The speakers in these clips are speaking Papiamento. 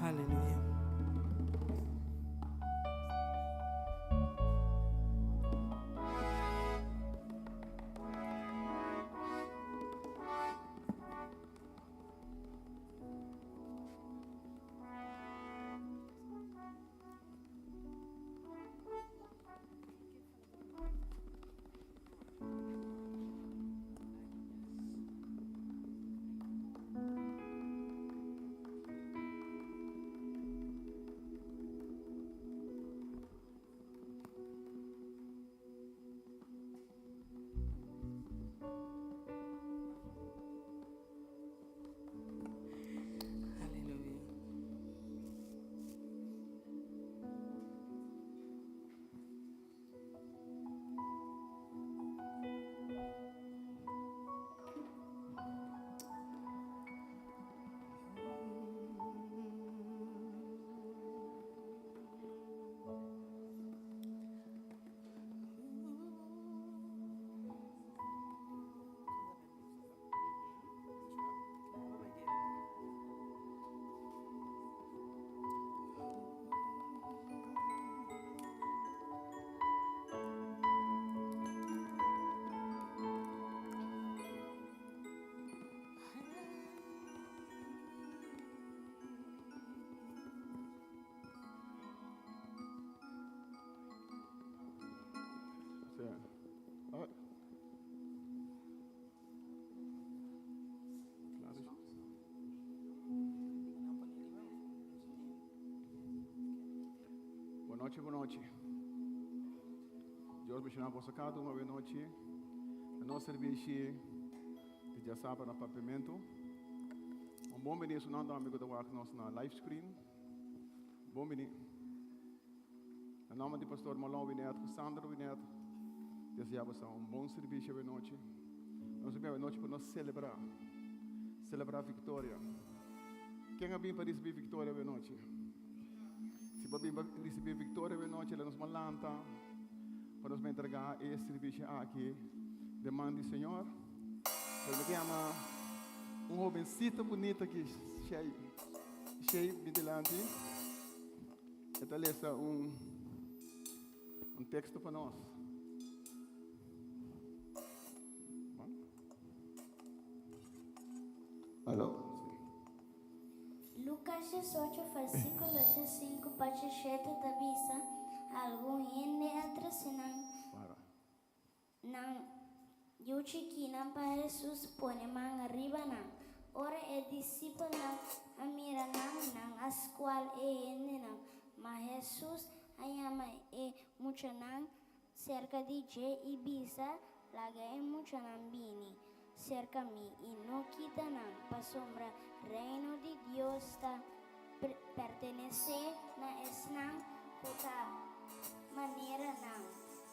Hallelujah. Hallelujah. Sí. Ah. Claro. Bon nochi, bon nochi. Dios bendishoná boso kada un bon nochi. Nos servisio di djasabra na Papiamento. Un bon bini na tur amigu ku ta nos na live screen. Bon bini. Na nòmber di Pastor Malon Winet, Sandro Winet, deseá boso un bon servisio bon nochi. Nos ta bon nochi pa nos selebrá. Selebrá viktoria. Ken a bin pa risibí viktoria bon nochi? Si bo a bin pa risibí viktoria bon nochi, nos lanta pa nos entregá e servisio aki den man di Señor. Pero mi ke yama un hobensito bunita aki, Shay, Shay, bin dilanti. E ta lesa un teksto pa nos. Bon? Aló? Lucas 18, versíkulo 5 pa 7 ta bisa, algun hende a trese nan Para. nan yu chikinan pa Jesus pone man riba nan. Ora e disipelnan a mira nan, nan a skual e hendenan. Ma Jesus a yama e muchanan serka di dje i bisa, laga e muchanan bini serka mi i no kita nan, pasobra reino di Dios ta pertenesé na esnan ku ta manera nan.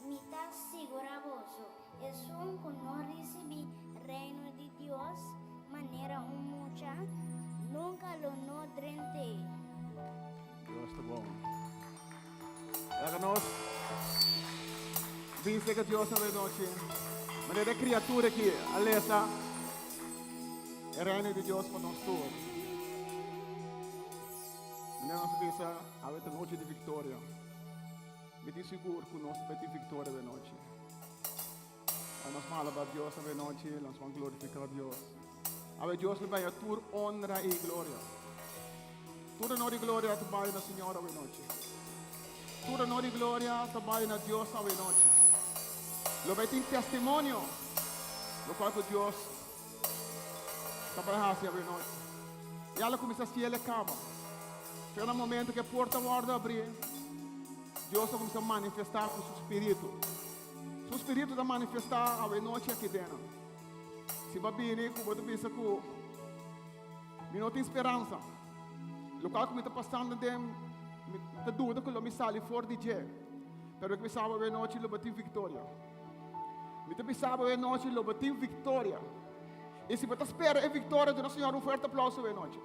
Mi ta sigurá boso, esun ku no risibí reino di Dios manera un mucha, nunka lo no drent'é. Dios ta bon. Laga nos. Bin serka Dios awe nochi. Manera e kriatura aki a lesa e Reino di Dios pa nos tur. Manera nos a bisa, awe ta nochi di viktoria. Mi tin sigur ku nos ta bai tin viktoria awe nochi. A nos ban alabá Dios awe nochi, nos ban glorifiká Dios. Awe Dios lo bai a tur honra i gloria. Tur honor i gloria ta bai na Señor awe nochi. Tur honor i gloria ta bai na Dios awe nochi. Lo bai tin testimonio lokual ku Dios ta bai hasi awe nochi. Ya lo kuminsá siel e kaba. Pero na momento ku e porta wòrdu abrí, Dios a kuminsá manifestá ku su spiritu. Su spiritu ta manifestá awe nochi aki dena. Si bo a bini ku bo ta bisa ku mi no tin speransa, lokual ku mi ta pasando den, mi ta duda ku lo mi sali for di dje. Pero mi ta bisa bo awe nochi lo bo tin viktoria. Mi ta bisa bo awe nochi lo bo tin viktoria. I si bo ta spera e viktoria, duna Señor un fuerte aplauso awe nochi.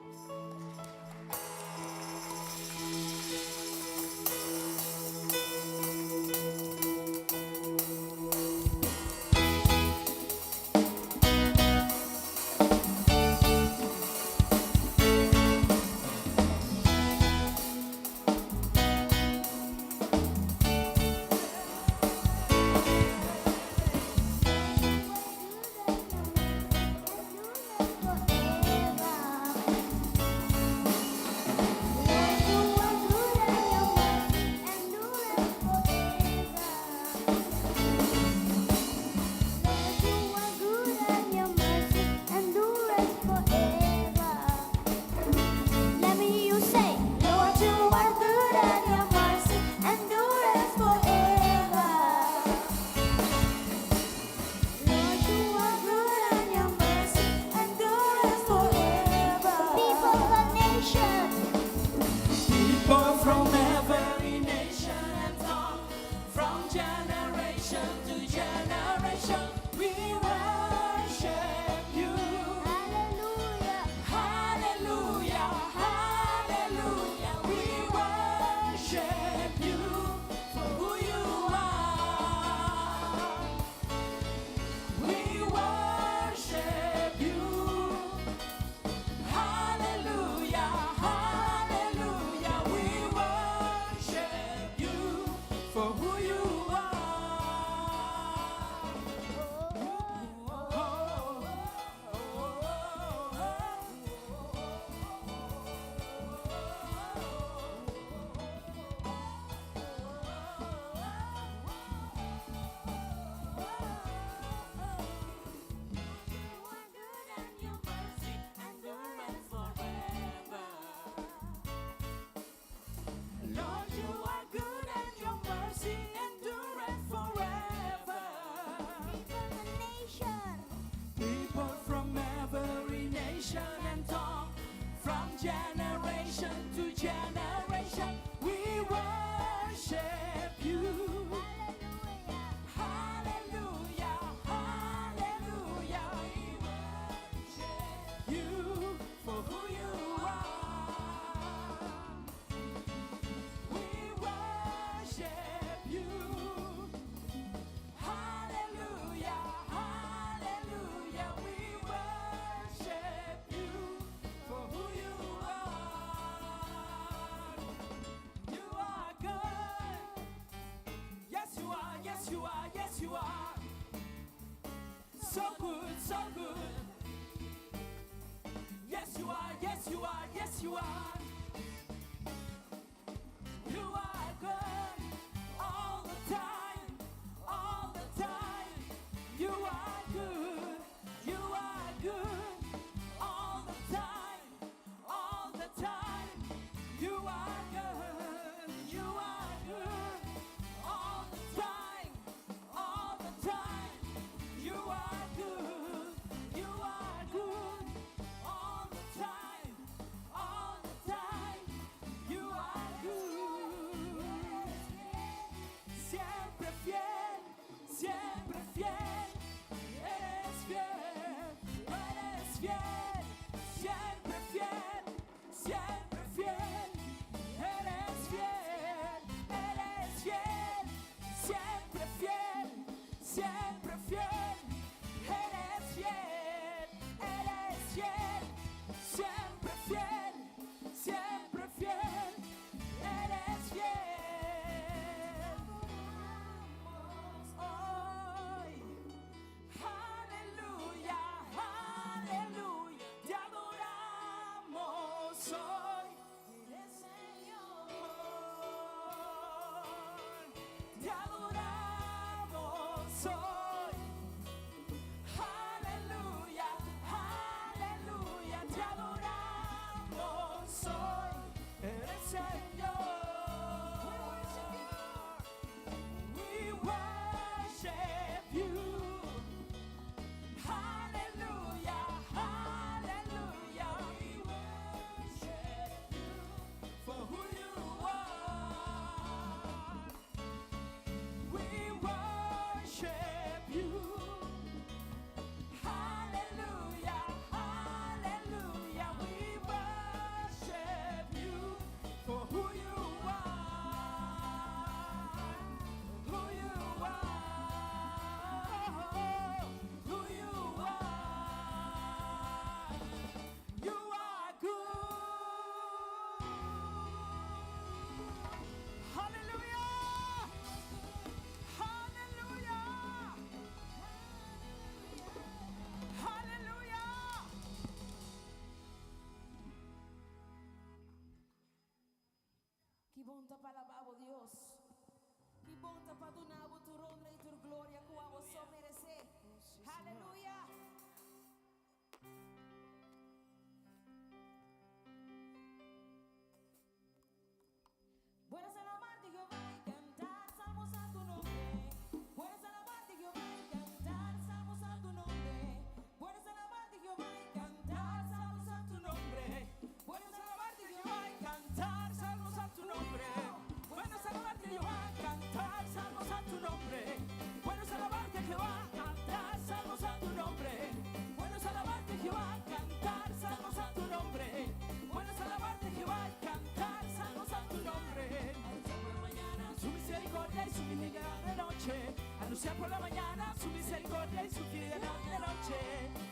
Anunciar por la mañana su misericordia y su fidelidad de noche.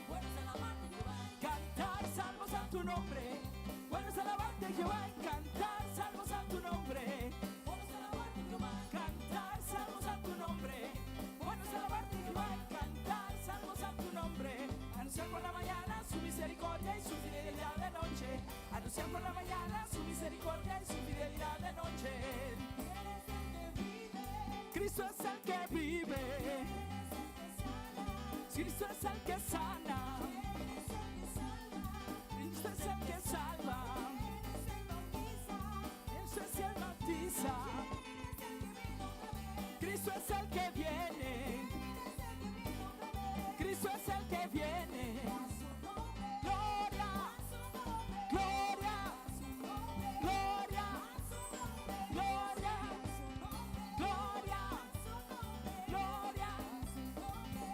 Bueno es alabarte, Jehová. Cantar salmos a tu nombre. Bueno es alabarte, Jehová. Cantar salmos a tu nombre. Bueno es alabarte, Jehová. Cantar salmos a tu nombre. Bueno es alabarte, Jehová. Cantar salmos a tu nombre. Anunciar por la mañana su misericordia y su fidelidad de noche. Anunciar por la mañana su misericordia y su fidelidad de noche. Cristo es el que vive. Cristo es el que sana. Cristo es el que salva. Cristo es el bautiza. Cristo es el que viene. Cristo es el que viene. Gloria, gloria, gloria, gloria, gloria, gloria,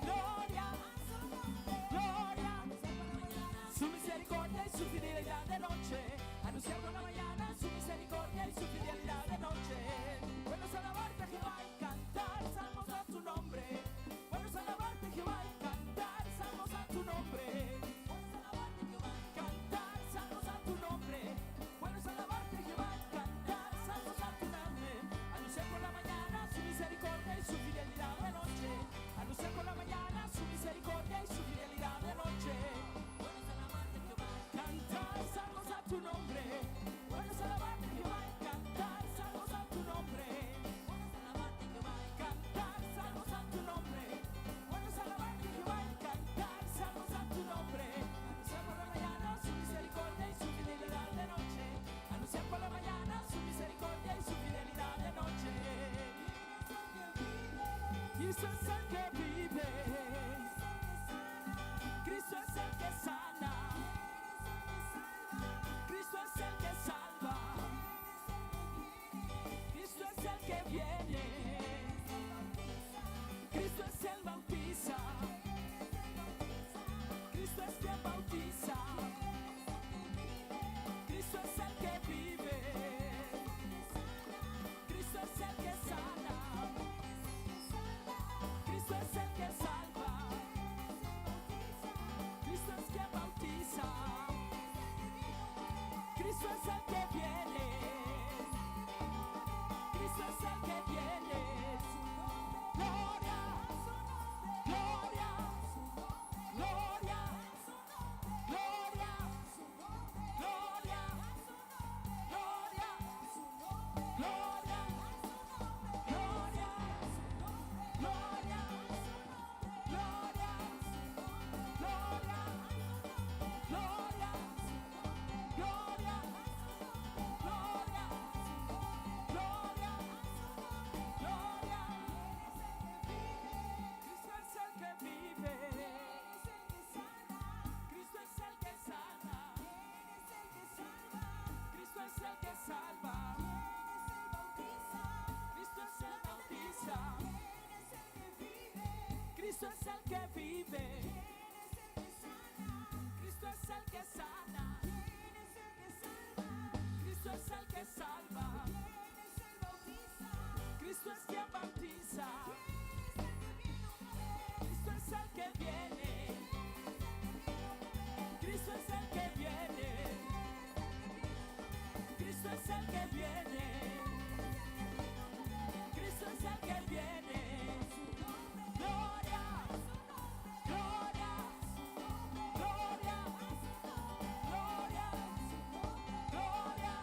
gloria, gloria. Su misericordia y su fidelidad de noche. Anunciar por la mañana su misericordia y su fidelidad de noche. Bueno es alabarte, Jehová, y cantar salmos a tu nombre. Bueno es alabarte, Jehová, y cantar salmos a tu nombre. Bueno es alabarte, Jehová, cantar salmos a tu nombre. Bueno es alabarte, Jehová, cantar salmos a tu nombre. Anunciar por la mañana su misericordia y su fidelidad de noche. Anunciar por la mañana su misericordia y su fidelidad de noche. Bueno es alabarte, Jehová, cantar salmos a tu nombre. Bueno es alabarte, Jehová, cantar salmos a tu nombre. Bueno es alabarte, Jehová, cantar salmos a tu nombre. Bueno es alabarte, Jehová, cantar salmos a tu nombre. Anunciar por la mañana su misericordia y su fidelidad de noche. Anunciar por la mañana su misericordia y su fidelidad de noche. Cristo es el que vive. Cristo es el que sana. Cristo es el que salva. Cristo es el que viene. Cristo es el bautiza. Cristo es quien bautiza. Cristo es el que vive. Cristo es el que sana. Cristo es el que salva. Cristo es quien bautiza. Cristo es el que viene. Cristo es el que viene. Gloria, gloria, gloria, gloria, gloria, gloria, gloria, gloria, gloria, gloria, gloria, gloria, gloria, gloria, gloria, gloria. Cristo es el que vive. Cristo es el que sana. Cristo es el que salva. Cristo es el bautiza. Cristo es el que vive. Cristo es el que sana. Cristo es el que salva. Cristo es quien bautiza. Cristo es el que viene. Cristo es el que viene. Cristo es el que viene. Cristo es el que viene. Gloria, gloria, gloria, gloria, gloria,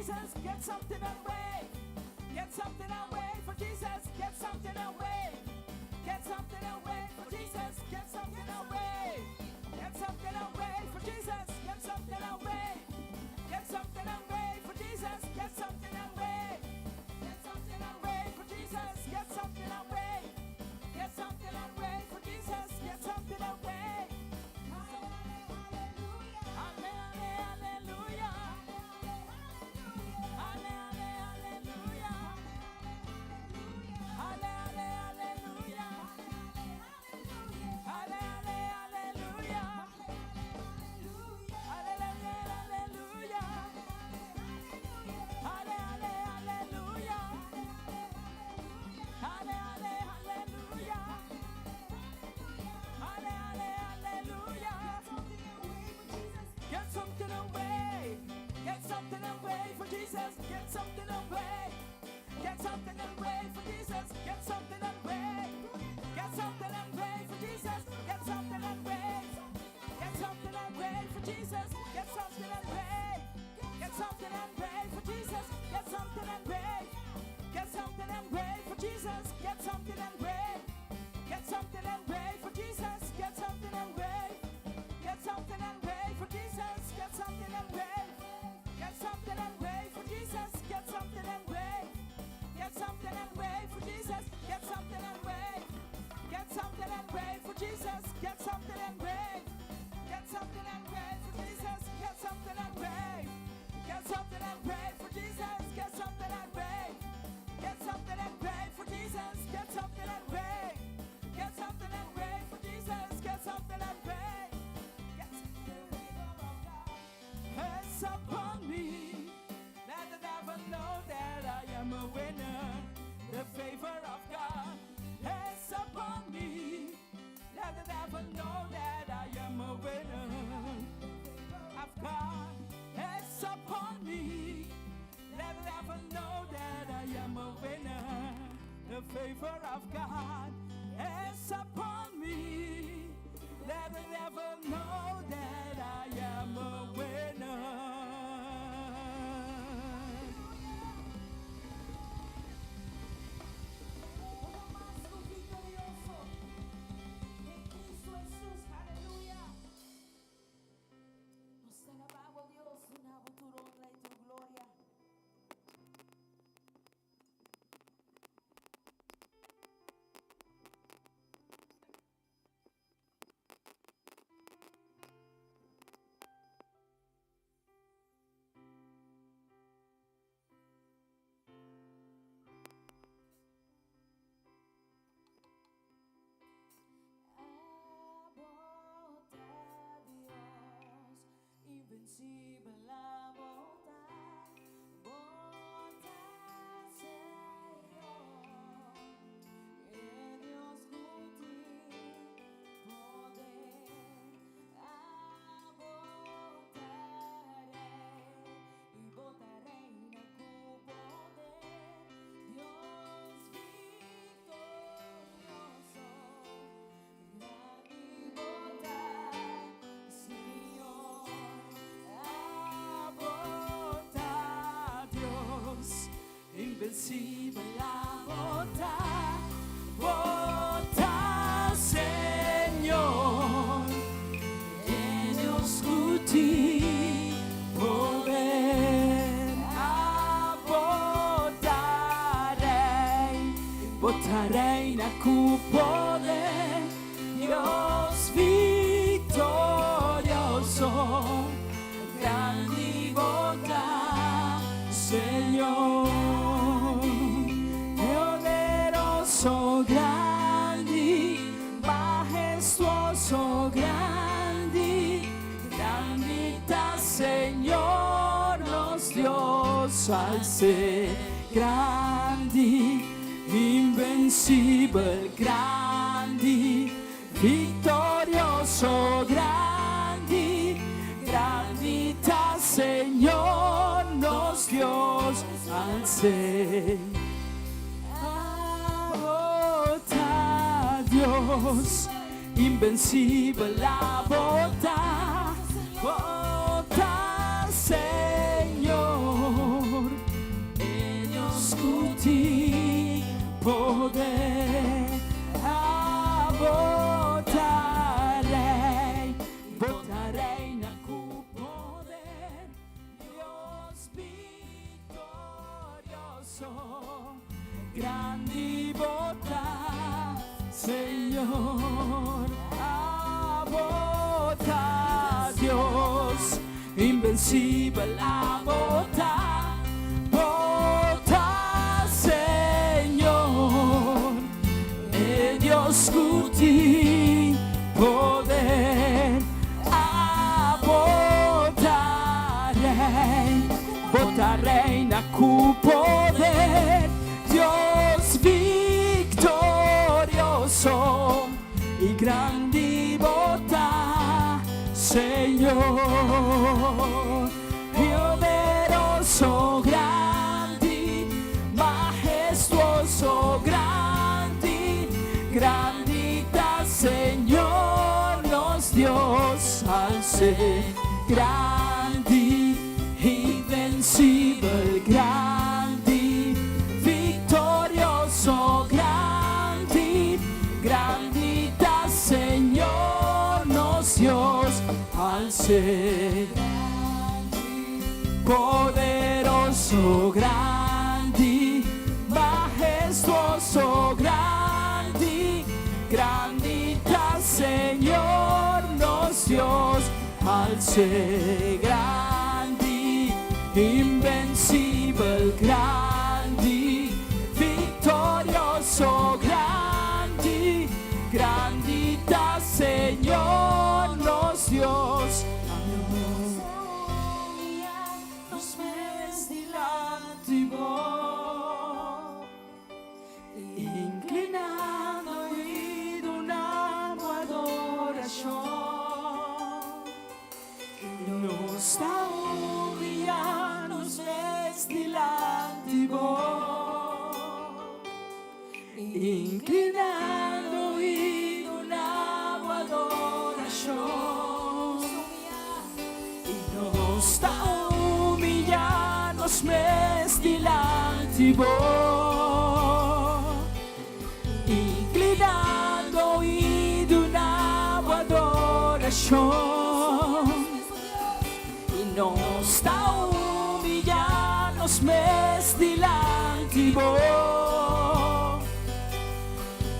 Jesus. Get something and wave. Get something and wave for Jesus. Get something and wave. Get something and wave for Jesus. Get something and wave. Get something and wave for Jesus. Get something and wave. Get something and wave for Jesus. Get something and wave. Get something and wave for Jesus. Get something and wave. Get something and wave for Jesus. Get something and wave. Ale, ale, aleluya. Ale, ale, aleluya. Ale, ale, aleluya. Ale, ale, aleluya. Ale, ale, aleluya. Ale, ale, aleluya. Ale, ale, aleluya. Ale, ale, aleluya. Get something and wave. Get something and wave for Jesus. Get something and wave. Get something and wave for Jesus. Get something and wave. Get something and wave for Jesus. Get something and wave. Get something and wave for Jesus. Get something and wave. Get something and wave for Jesus. Get something and wave. Get something and wave for Jesus. Get something and wave. Get something and wave for Jesus. Get something and wave. Get something and wave for Jesus. Get something and wave. Get something and wave for Jesus. Get something and wave. Get something and wave for Jesus. Get something and wave. Get something and wave for Jesus. Get something and wave. Get something and wave for Jesus. Get something and wave. Get something and wave for Jesus. Get something and wave. Get something and wave for Jesus. Get something and wave. Get something and wave for Jesus. Get something and wave. Get the favor of God has upon me. Let the devil know that I am a winner. The favor of God is upon me. Let the devil know that I am a winner. Of God is upon me. Let the devil know that I am a winner. The favor of God is upon me. Let the devil know that I am a winner. Uno mas ku viktorioso. Den Kristu Hesus, aleluya. Nos ta alabá Bo, Dios, duna Bo tur honra i tur gloria. Abo ta Dios, invencibel abo ta, bo ta Señor, e Dios ku tin poder, abo ta Rei, i bo ta reina ku poder, Dios viktorioso. Grandi bo ta, Señor. Abo ta Dios, invencibel abo ta, bo ta Señor, e Dios ku tin poder, abo ta Rei, bo ta reina ku poder, Dios viktorioso, grandi bo ta, Señor, poderoso, grandi, mahestuoso, grandi, grandi ta Señor, nos Dios al ser grandi, invencibel, grandi, viktorioso, grandi, grandi ta Señor, nos Dios al ser. Abo ta Dios, invencibel abo ta, bo ta Señor. tin poder. Abo ta Rei, Bo ta reina ku poder. Dios viktorioso, grandi Bo ta, Señor. Abo ta Dios, invencibel Abo ta, Bo ta Señor. E Dios ku tin poder. Abo ta Rei, Bo ta reina ku poder. Dios viktorioso i grandi Bo ta, Señor. Poderoso, grandi, mahestuoso, grandi, grandi ta Señor nos Dios al ser grandi, invencibel, grandi, viktorioso, grandi, grandi ta Señor nos Dios al ser poderoso, grandi, mahestuoso, grandi, grandi ta Señor nos Dios al ser grandi, invencibel, grandi, viktorioso, grandi, grandi ta Señor nos Dios. Nos mes dilanti Bo, inklinando i dunando adorashon. Nos ta humiliá nos mes dilanti Bo, inklinando i dunando adorashon. I nos ta humiliá nos mes dilanti Bo, inklinando i dunando adorashon. I nos ta humiliá nos mes dilanti Bo,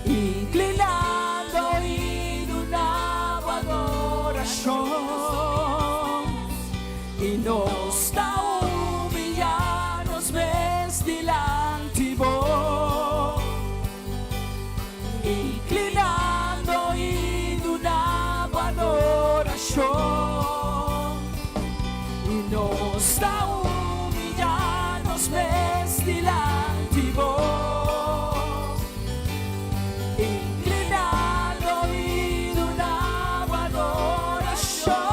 inklinando i dunando adorashon. I nos ta humiliá nos mes dilanti Bo, inklinando i dunando adorashon. I nos ta humiliá nos mes dilanti Bo, inklinando i dunando adorashon.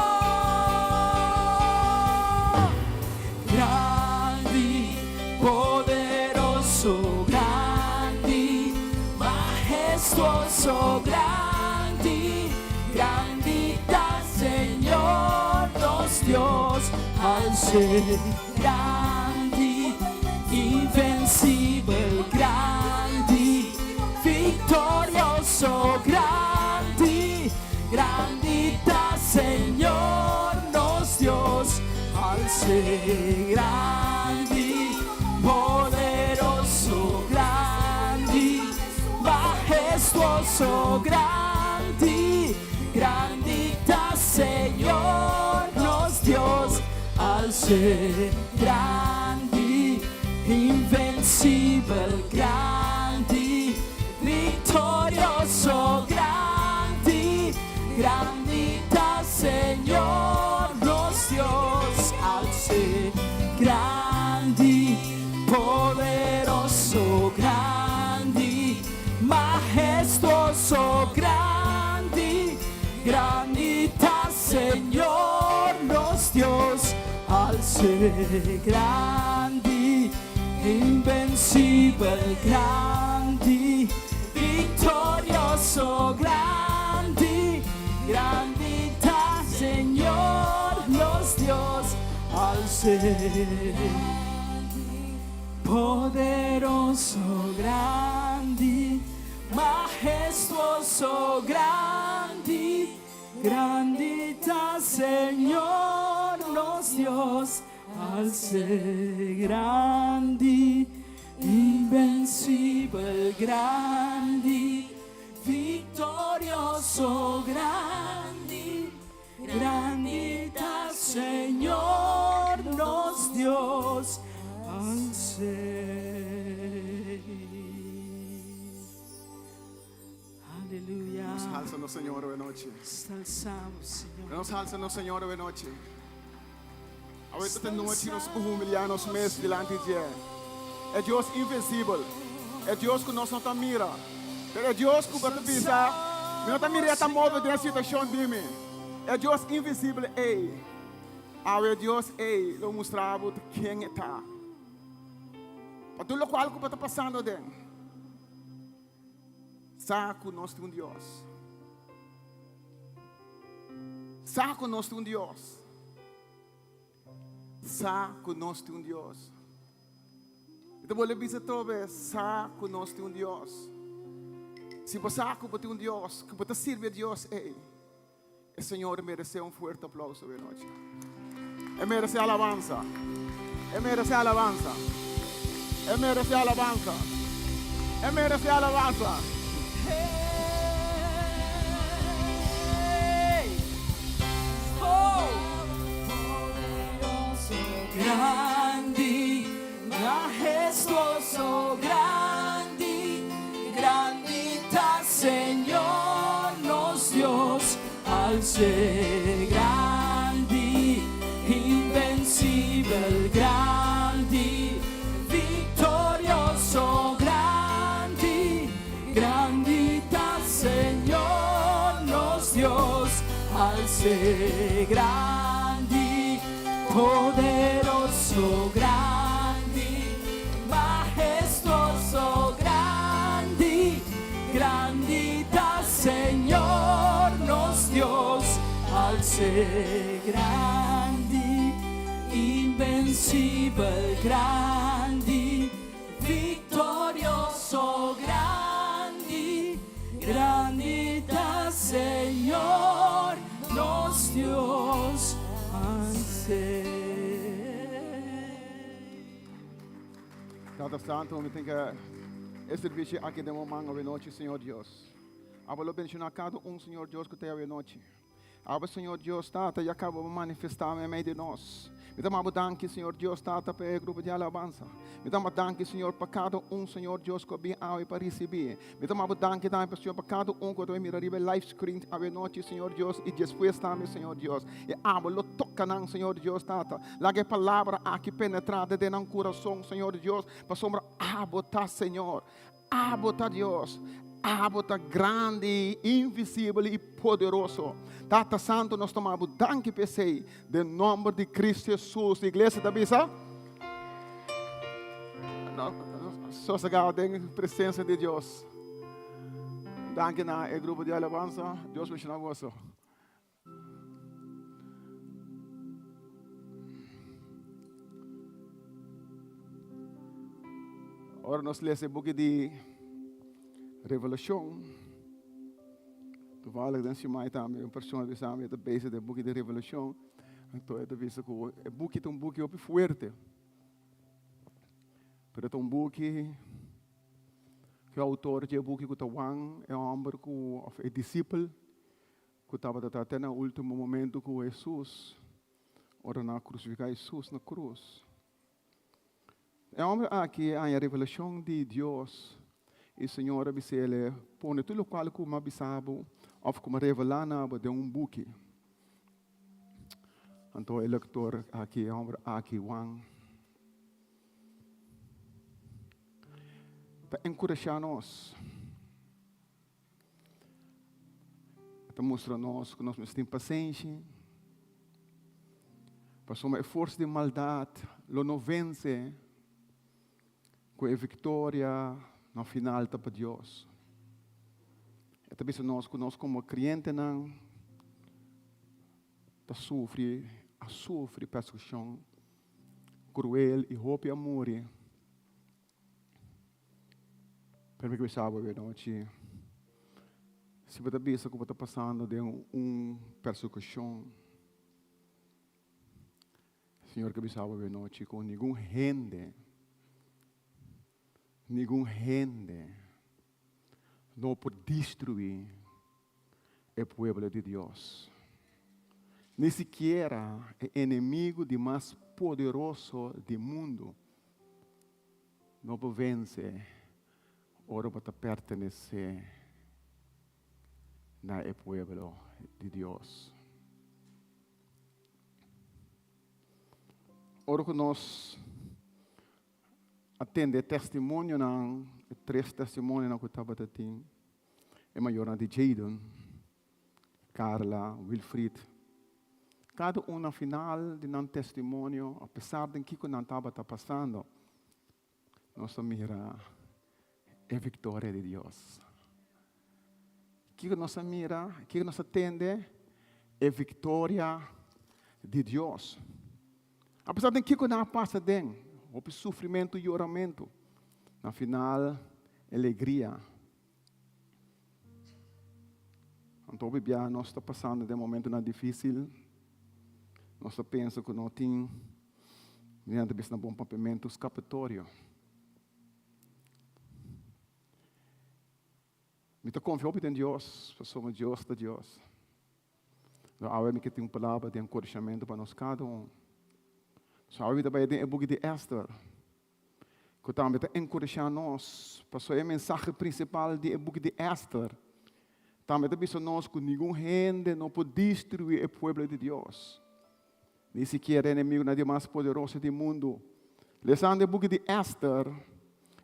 Grandi, poderoso, grandi, mahestuoso, grandi, grandi ta Señor nos Dios al ser grandi, invencibel, grandi, viktorioso, grandi, grandi ta Señor nos Dios al ser grandi, poderoso, grandi, mahestuoso, grandi, grandi ta Señor nos Dios al ser grandi, invencibel, grandi, viktorioso, grandi, grandi ta Señor nos Dios al ser grandi, poderoso, grandi, mahestuoso, grandi, grandi ta Señor nos Dios al ser grandi, invencibel, grandi, viktorioso, grandi, grandi ta Señor nos Dios al ser. Poderoso grandi, mahestuoso grandi, grandi ta Señor nos Dios, al ser grandi, invencibel grandi, victorioso grandi, Grandi ta Señor nos Dios al ser. Aleluya. Nos halsa nos Señor awe nochi. Nos alzamos, Señor. Nos halsa nos Señor awe nochi. Awe ta nochi nos humiliá nos mes dilanti dje. E Dios invisibel, e Dios ku nos no ta mira, pero e Dios ku bo ta bisa, Mi no ta mira e ta move den e situashon di mi. E Dios invisibel ei, awe e Dios ei lo mustra bo ta ken e ta. Pa tur lokual ku bo ta pasando aden, sa ku nos tin un Dios. Sa ku nos tin un Dios. Sa ku nos tin un Dios. Mi ta bolbe bisa atrobe, sa ku nos tin un Dios. Si bo sa ku bo tin un Dios, ku bo ta sirbi e Dios ei, e Señor meresé un fuerte aplauso awe nochi. E meresé alabansa. E meresé alabansa. E meresé alabansa. E meresé alabansa. Hey, oh, poderoso, grandi, mahestuoso, grandi, grandi ta Señor nos Dios, al ser grandi, invencibel, grandi, victorioso, grandi, grandi ta Señor nos Dios, al ser grandi, poderoso, grandi, mahestuoso, grandi, grandi ta Señor nos Dios, al ser grandi, invencibel, grandi, victorioso, grandi, grandi ta Señor nos Dios, al ser. Tata Santo, mi tin ke e servicio aki den bo man awe nochi, Señor Dios. Abo lo bendiciona cada un, Señor Dios, cu ta awe nochi. Abo, Señor Dios, Tata, ya caba bo manifesta meimei di nos. Mi ta maba danki, Señor Dios, Tata, pa e grupo di alabansa. Mi ta maba danki, Señor, pa cada un, Señor Dios, cu a bin awe pa ricibi. Mi ta maba danki tambe, Señor, pa cada un cu ta mira riba e live screen awe nochi, Señor Dios, y despues tambe, Señor Dios. E abo lo toca nan, Señor Dios, Tata. Laga e palabra aki penetra den nan curason, Señor Dios, pasobra abo ta Señor. Abo ta Dios. Abo ta grandi, invisibel i poderoso. Tata Santu, nos ta maba bo danki pa esei. Den nomber di Cristo Jesus. Iglesia ta bisa? Sosegá den presencia di Dios. Danki na e grupo di alabansa. Dios bendiciona boso. Ora nos lesa e buki di Revelashon, toevallig den siman tambe un persona bisa mi e ta bezig den buki di Revelashon, anto e ta bisa ku e buki ta un buki hopi fuerte, pero e ta un buki ku e outor di e buki ku ta Juan, e hòmber ku òf e disipel Ku tabata ta te na último momento ku Hesus, ora nan a krusifiká Hesus na krus. E hòmber aki a haña revelashon di Dios i Señor a bis'é, Pone tur lokual ku mi a bisa bo òf ku mi a revelá na bo den un buki. Anto e lektor aki, e hòmber aki, Juan, ta enkurashá nos. E ta mustra nos ku nos mester tin pasenshi, pasobra e forsa di maldat lo no vense ku e viktoria na final ta pa Dios. E ta bisa nos ku nos komo krientenan ta sufri, a sufri persekushon kruel i hopi a muri. Pero mi ke bisa bo anochi, si bo ta bisa ku bo ta pasando den un persekushon, Señor ke bisa bo anochi ku ningun hende, ningun hende no por destruí e pueblo di Dios. Ni sikiera e enemigu di mas poderoso di mundu no por vense ora bo ta pertenesé na e pueblo di Dios. Ora ku nos a tende e testimonionan, e tres testimonionan ku tabata tin, e mayornan di Jayden, Carla, Wilfried, kada un na final di nan testimonio, apesar den kiko nan tabata pasando, nos ta mira e viktoria di Dios. Kiko nos a mira? Kiko nos a tende? E viktoria di Dios. Apesar den kiko nan a pasa den, hopi sufrimentu, yoramentu, na final alegria. Anto hopi bia nos ta pasando den momentunan difísil, nos ta pensa ku no tin, mi nan ta bisa na bon papiamentu, skapatorio. Mi ta konfia hopi den Dios, pasobra Dios ta Dios. No awe mi ke tin un palabra di enkurashamentu pa nos kada un. So awe mi ta bai den e buki di Ester, ku tambe ta enkurashá nos, pasobra e mensahe prinsipal di e buki di Ester tambe ta bisa nos ku ningun hende no por destruí e pueblo di Dios, ni sikiera e enemigunan di mas poderoso di mundu. Lesando e buki di Ester,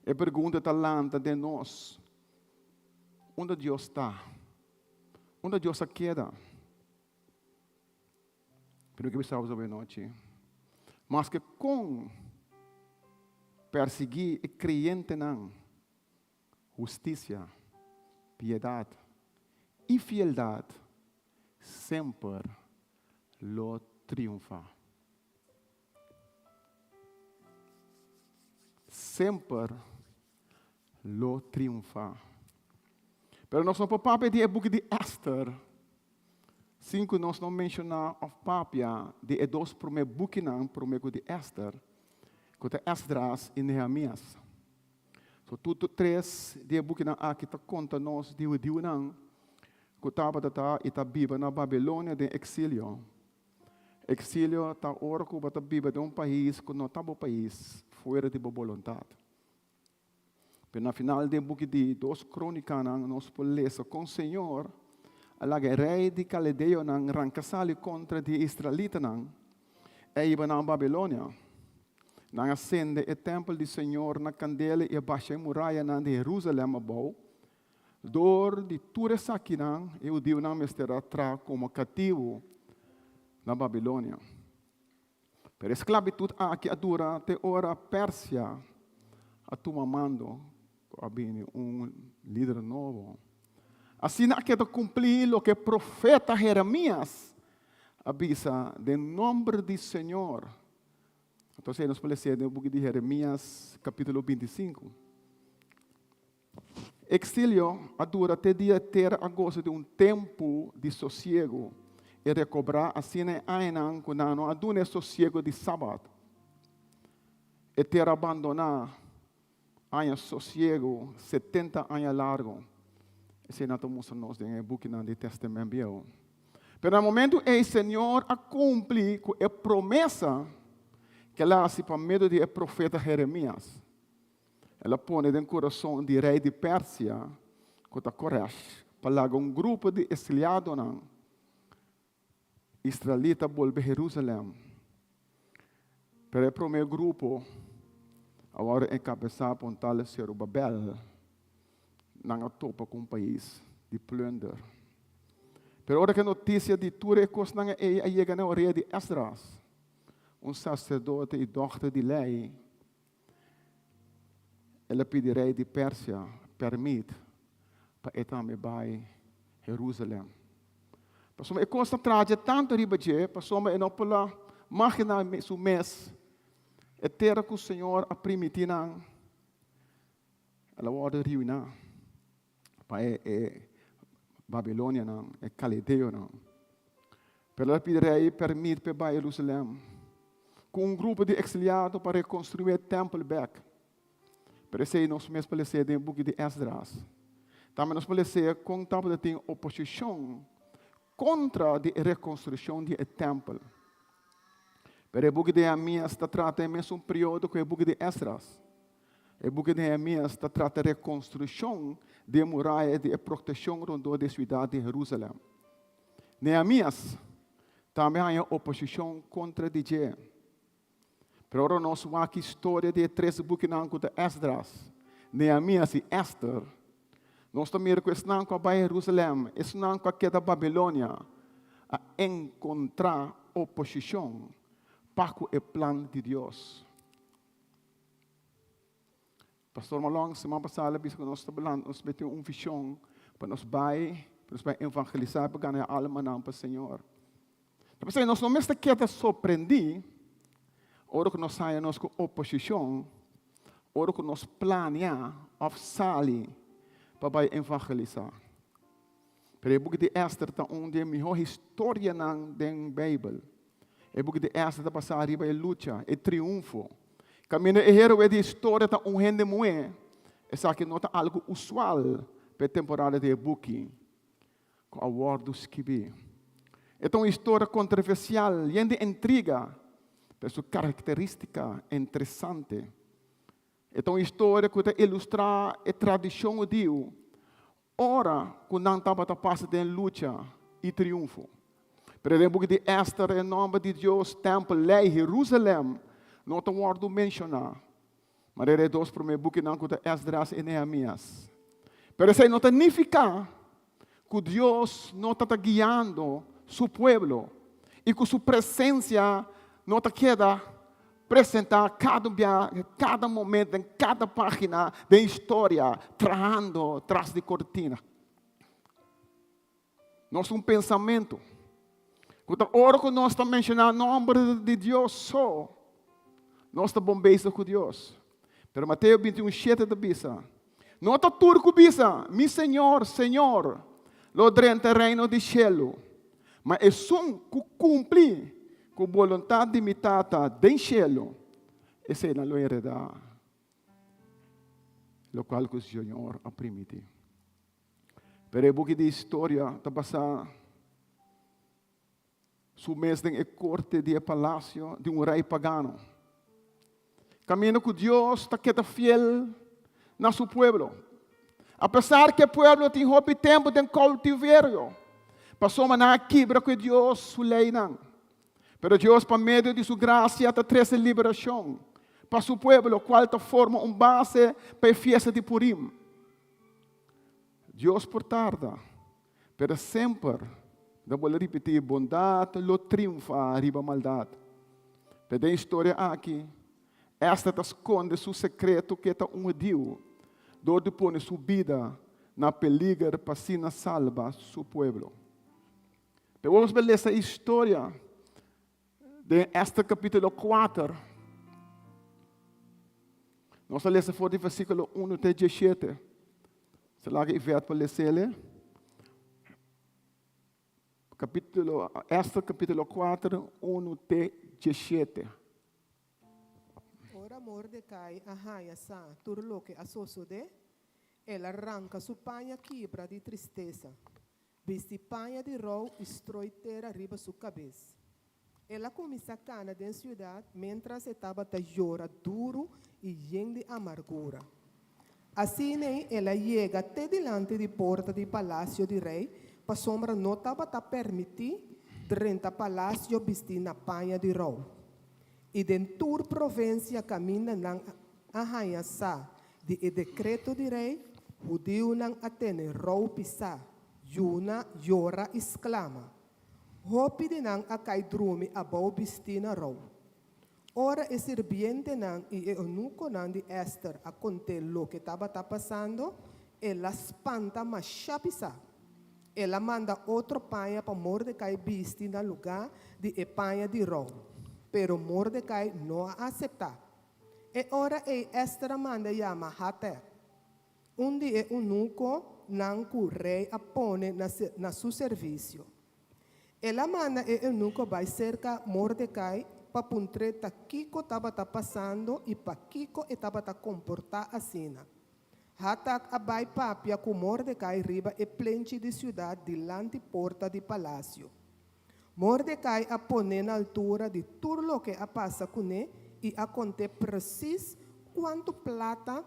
e pregunta ta lanta den nos, Unda Dios ta? Unda Dios a keda? Pero mi ke bisa boso anochi, maske kon persiguí e kreyentenan, hustisia, piedat i fieldat semper lo triunfá. Semper lo triunfá. Pero nos no por papia di e buki di Esther sin ku nos no menshoná òf papia di e dos promé bukinan promé ku di Esther, ku ta Esdras i Nehemias. So tur tres di e bukinan aki ta konta nos di hudiunan ku tabata ta i ta biba na Babilonia den eksilio. Eksilio ta ora ku bo ta biba den un pais ku no ta bo pais, fuera di bo boluntat. Pero na final den buki di Dos Krónikanan nos por lesa kon Señor a laga e rei di kaledeonan ranka sali kontra di e israelitanan e hiba nan Babilonia. Nan a sende e tèmpel di Señor na kandela i a basha e murayanan di Herúsalèm abou. Dor di tur esakinan e hudiunan mester a tra komo katibu na Babilonia. Pero e sklabitut aki a dura te ora Persia a tuma mando ku a bini un lider nobo. Asina a keda kumplí loke profeta Jeremias a bisa den nòmber di Señor. Entonces nos por lesa den e buki di Jeremias kapítulo 25. Exilio a dura te dia e tera a gosa di un tempu di sosiegu i rekobrá asina e añanan ku nan no a duna e sosiegu di Sabat. E tera bandoná aña sosiegu 70 aña largu. Esei nan ta mustra nos den e bukinan di Tèstamènt Bieu. Pero na momentu ei Señor a kumpli ku e promesa ku el a hasi pa medio di e profeta Jeremias. El a pone den kurason di rei di Persia, ku ta Koresh, pa laga un grupo di esliadonan israelita bolbe Herúsalèm. Pero e promé grupo a wòrdu enkabesá pa un tal Zerubabel. Nan a topa ku un pais di plùnder. Pero ora ku e notisia di tur e kosnan ei a yega na orea di Esdras, un saserdote i dòkter di lei, El a pidi rei di Persia pèrmit pa e tambe bai Herúsalèm. Pasobra e kos ta traha tantu riba dje, pasobra e no por a maginá su mes e tera ku Señor a primintí nan. El a wòrdu ruiná pa e e babilonianan, e kaledeonan. Pero el a pidi rei pèrmit pa e bai Jerusalèm ku un grupo di eksiliado pa rekonstruí e tèmpel bèk. Pero esei nos mes por les'é den e buki di Esdras. Tambe nos por les'é kon tabata tin oposishon kontra di e rekonstrukshon di e tèmpel. Pero e buki di Nehemias ta trata e mesun periodo ku e buki di Esdras. E buki di Nehemias ta trata rekonstrukshon di e muraya di e protekshon rondó di e siudat di Herusalèm. Nehemias tambe haña oposishon kontra di dje. Pero ora nos wak historia di e tres bukinan ku ta Esdras, Nehemias i Ester, nos ta mira ku esnan ku a bai Herusalèm, esnan ku a keda Babilonia, a enkontrá oposishon pa ku e plan di Dios. Pastor Malong siman pasá el a bisa ku nos ta balanta, nos mete un vishon pa nos bai, pa nos bai evangelisá pa gana e almanan pa Señor. Ta p'esei nos no mester keda sorprendí ora ku nos haña nos ku oposishon, ora ku nos plania òf sali pa bai evangelisá. Pero e buki di Ester ta un di e mihó historianan den Beibel. E buki di Ester ta basá riba e lucha, e triunfo. Kaminda e héroe di e historia ta un hende muhé, esaki no ta algu usual pa e temporada di e buki ku a wòrdu skibí. E ta un historia kontroversial, yen di intriga, pero su karakterístika interesante. E ta un historia ku ta ilustrá e tradishon hudiu ora ku nan tabata pasa den lucha i triunfo. Pero den buki di Ester e nòmber di Dios, tèmpel, lei, Herusalèm no ta wòrdu menshoná. Manera e dos promé bukinan ku ta Esdras i Nehemias. Pero esei no ta nifiká ku Dios no ta ta guiando su pueblo i ku su presensia no ta keda Presentá kada bia, kada momento, den kada página den historia, trahando tras di kortina. Nos un pensamentu ku ta ora ku nos ta menshoná nòmber di Dios so, nos ta bon bezig ku Dios. Pero Mateo 21, 7 ta bisa, No ta tur ku bisa, Mi Señor, Señor, lo drenta e reino di shelu, ma esun ku kumpli ku boluntat di mi Tata den shelu, eseinan lo heredá lokual ku Señor a primiti. Pero e buki di historia ta basá su mes den e korte di e palasio di un rei pagano. Kaminda ku Dios ta keda fiel na su pueblo. Apesar ku e pueblo tin hopi tempu den koutiverio, pasobra nan a kibra ku e Dios su leinan. Pero Dios pa medio di su grasia ta trese liberashon pa su pueblo, kual ta forma un base pa e fiesta di Purim. Dios por tarda, Pero semper ta bolbe ripití, bondat lo triunfá riba maldat. Pero den historia aki, Ester ta skonde su sekreto ku e ta un hudiu dor di pone su bida na peliger pa asina salba su pueblo. Pero bo por lesa e historia den Ester kapítulo kuater. Nos ta lesa for di versíkulo unu te diesshete. Se laga Yvette pa lesele. Capítulo, Esther capítulo 4, 1 te 17. Ora Mordecai a haña sa tur loke a sosodé, el a ranka su paña kibra di tristesa, bisti paña di rou i stroi tera riba su kabes. El a kuminsá kana den siudat miéntras e tabata yora duru i yen di amargura. Asin'ei el a yega te dilanti di porta di palasio di rei, pasobra no tabata permití drenta palasio bistí na paña di rou. I den tur provinsia kaminda nan a haña sa di e dekreto di rei, hudiunan a tene rou pisá, yuna, yora i sklama. Hopi di nan a kai drumi abou bistí na rou. Ora e sirbientenan i e eunukonan di Èster a kont'é loke tabata pasando, el a spanta mashá pisá. El a manda otro paña pa Mordekai bisti na lugá di e paña di rou, pero Mordekai no a aseptá. E ora ei Èster a manda yama Hatek. un di e eunukonan ku rei a pone na su servisio. El a manda e eunuko bai serka Mordekai pa puntr'é ta kiko tabata pasando i pakiko e tabata komportá asina. Hatak a bai papia ku Mordekai riba e plenchi di siudat dilanti porta di palasio. Mordekai a pon'é na altura di tur loke a pasa kuné i a kont'é presis kuantu plata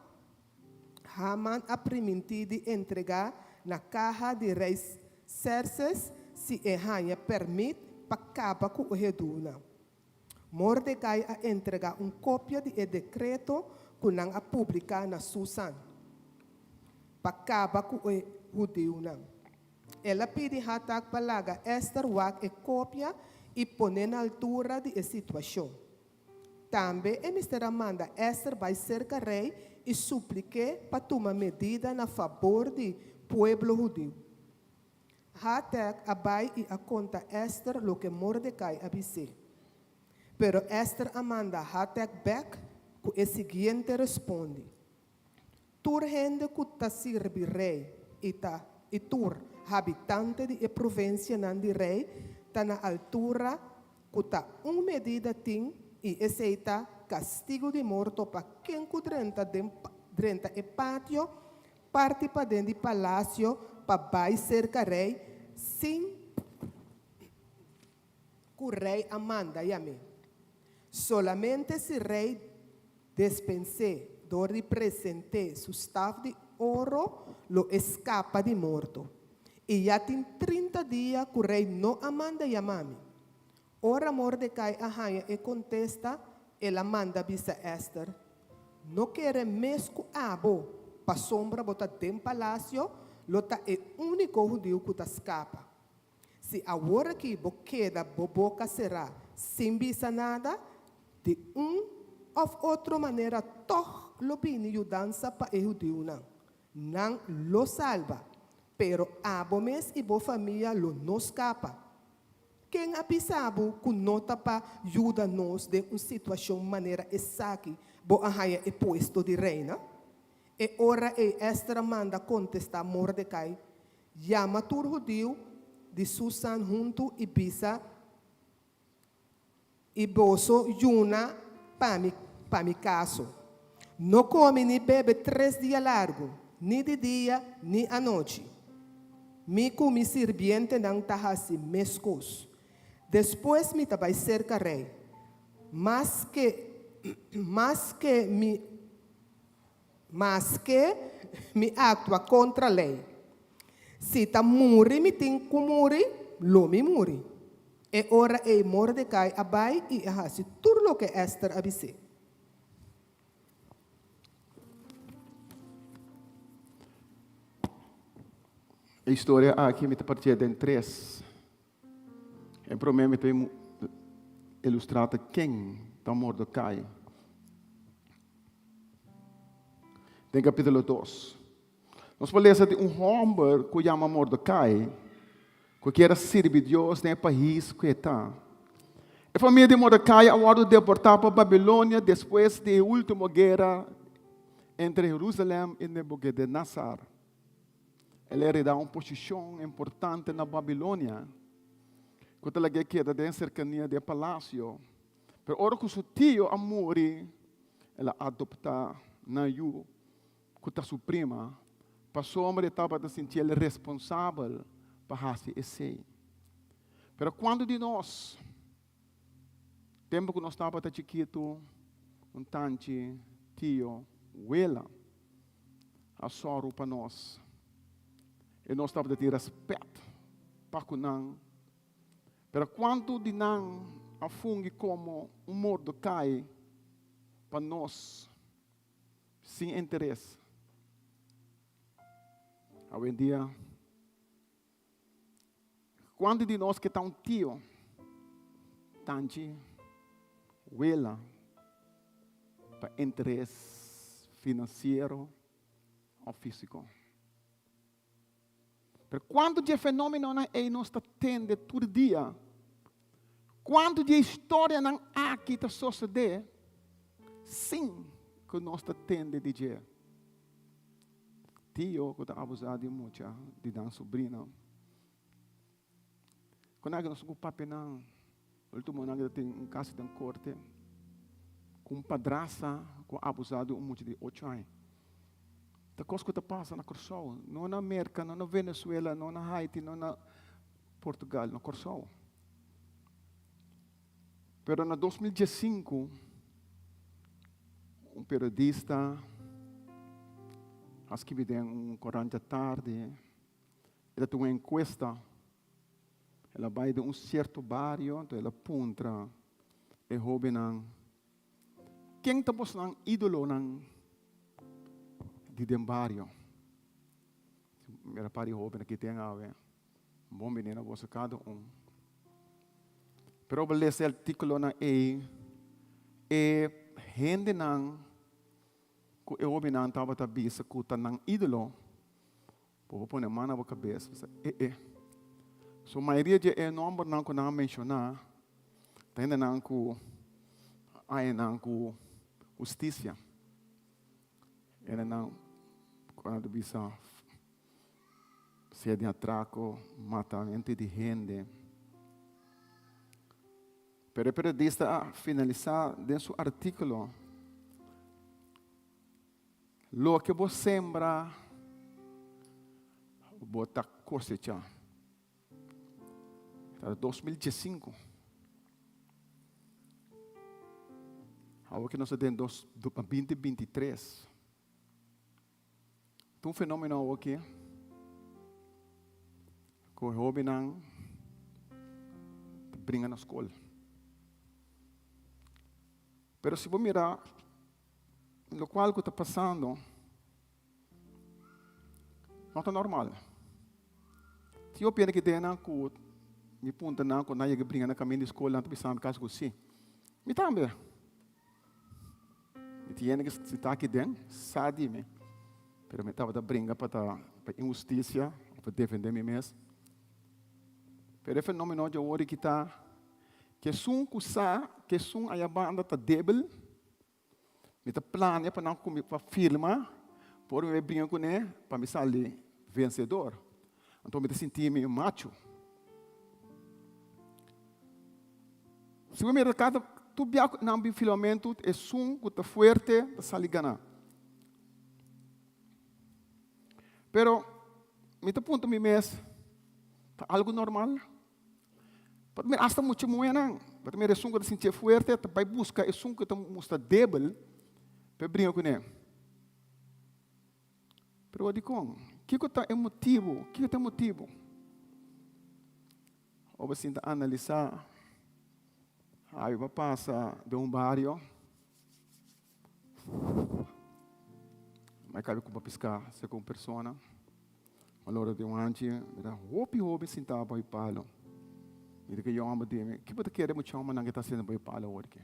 Haman a primintí di entregá na kaha di rei Serses si e haña pèrmit pa kaba ku e hudiunan. Mordekai a entregá un kopia di e dekreto ku nan a publiká na Susan pa kaba ku e hudiunan. El a pidi Hatak pa laga Ester wak e kopia i pon'é na altura di e situashon. Tambe e mester a manda Ester bai serka rei i suplik'é pa tuma medida na fabor di pueblo hudiu. Hatak a bai i a konta Ester loke Mordekai a bis'é. Pero Ester a manda Hatak bèk ku e siguiente respondi, Tur hende ku ta sirbi rei i ta i tur habitante di e provinsianan di rei ta na altura ku ta un medida tin i esei ta kastigu di morto pa ken ku drenta den drenta e patio parti paden di palasio pa bai serka rei sin ku rei a manda yam'é. Solamente si rei despens'é dor di present'é su staf di oro lo e skapa di morto. I ya tin 30 dia ku rei no a manda yama mi. Ora Mordekai a haña e kontesta, el a manda bisa Èster, No kere mes ku abo, pasobra bo ta den palasio, lo ta e úniko hudiu ku ta skapa. Si awor aki bo keda bo boka será sin bisa nada, di un òf otro manera tòg lo bini yudansa pa e hudiunan. Nan lo salba, pero abo mes i bo famia lo no skapa. Ken a bisa bo ku no ta pa yuda nos den un situashon manera esaki bo a haña e puesto di reina? E ora ei Èster a manda kontestá Mordekai, Yama tur hudiu di Susan huntu i bisa, I boso yuna pa mi, pa mi kaso. No kome ni bebe tres dia largu, ni di dia ni anochi. Mi ku mi sirbientenan ta hasi meskos. Despues mi ta bai serka rei, maske, maske mi. Maske mi aktua kontra lei. Si ta muri mi tin ku muri, lo mi muri. E ora ei Mordekai a bai i a hasi tur loke Ester a bis'é. E historia aki mi ta partié den tres. E promé mi ta ilustrá ta ken ta Mordekai. Den kapítulo dos, nos por lesa di un hòmber ku yama Mordekai ku kier a sirbi Dios den e pais ku e ta. E famia di Mordekai a wòrdu deportá pa Babilonia despues di e último guera entre Jerusalèm i Nebukadenasar. El a heredá un posishon importante na Babilonia ku ta lag'é keda den serkania di e palasio. Pero ora ku su tio a muri, el a adoptá nan yu ku ta su prima, pasobra e tabata sinti el responsabel pa hasi esei. Pero kuantu di nos, tempu ku nos tabata chikitu, un tanchi, tio, wela a sòru pa nos i nos tabata tin rèspèt pa ku nan? Pero kuantu di nan a fungi komo un Mordekai pa nos sin interes? Awendia, kuantu di nos ke ta un tio, tanchi, wela pa interes finansiero òf físiko? Pero kuantu di e fenómenonan ei nos ta tende tur dia? Kuantu di e historianan aki ta sosodé sin ku nos ta tende di dje? Tio ku ta abusá di mucha di nan subrina. Kon aki nos ku papia nan, ultimo nan ta tin un kaso den korte ku un padrasa ku a abusá di un mucha di ocho aña. Ta kos ku ta pasa na Kòrsou, no na Merka, no na Venezuela, no na Haiti, no na Portugal, na Kòrsou. Pero na 2015, un periodista a skibi den un korant djatardi, el a tuma un enkuesta, el a bai den un sierto bario, anto el a puntra e hóbennan, Ken ta bosnan ídolonan di den bario? Mira par di hóben aki ten awe. Bon bini na boso kada un. Pero bo lesa e artíkulonan ei, e hendenan ku e hóbennan tabata bisa ku ta nan ídolo, bo por pone man na bo kabes, bo sa, e e. So mayoria di e nòmbernan ku nan a menshoná ta hendenan ku a haña nan ku hustisia. Hendenan ku nan ta bisa. Sea den atraco, matamento di hende. Pero e periodista a finalisa den su articulo, Loke bo sembra, bo ta cosecha. Ta 2015. Awor cu nos ta den 2023. Ta un fenomeno awoki ku e hobennan ta bringa na skol. Pero si bo mira lokual ku ta pasando no ta normal. Si yo pende ki denan ku mi punta nan ku nan yega bringa na kaminda di skol nan ta bisa mi kasi ku si. Mi tambe. Mi tin hende ku ta aki den sa di mi, pero mi tabata bringa pa ta pa inhustisia of pa defende mi mes. Pero e fenomeno dje awor aki ta ku esun ku sa ku esun aya banda ta debil, mi ta plania pa nan ku pa firma por mi bai bringa kuné pa mi sali vensedor. Anto mi ta sinti mi machu. Si bo mira kada tur bia ku nan bin filamentu esun ku ta fuerte ta sali gana. Pero mi ta puntra mi mes, ta algu normal? Pasobra mira asta mucha muhénan, bo ta mira esun ku ta sintié fuerte ta bai buska esun ku ta mustra debel pa e bringa kuné. Pero dikon? Kiko ta e motibu? Kiko ta e motibu? Ora bo sinta analisá, Awe bo a pasa den un bario, mi a kabe ku bo piská serka un persona, alora den un hanchi mi ta hopi hopi sintá bou e palo. Mi ta kere yòmber di mi, kiko bo ta kere mucha hòmbernan ke ta hasiendo bou e palo awor aki?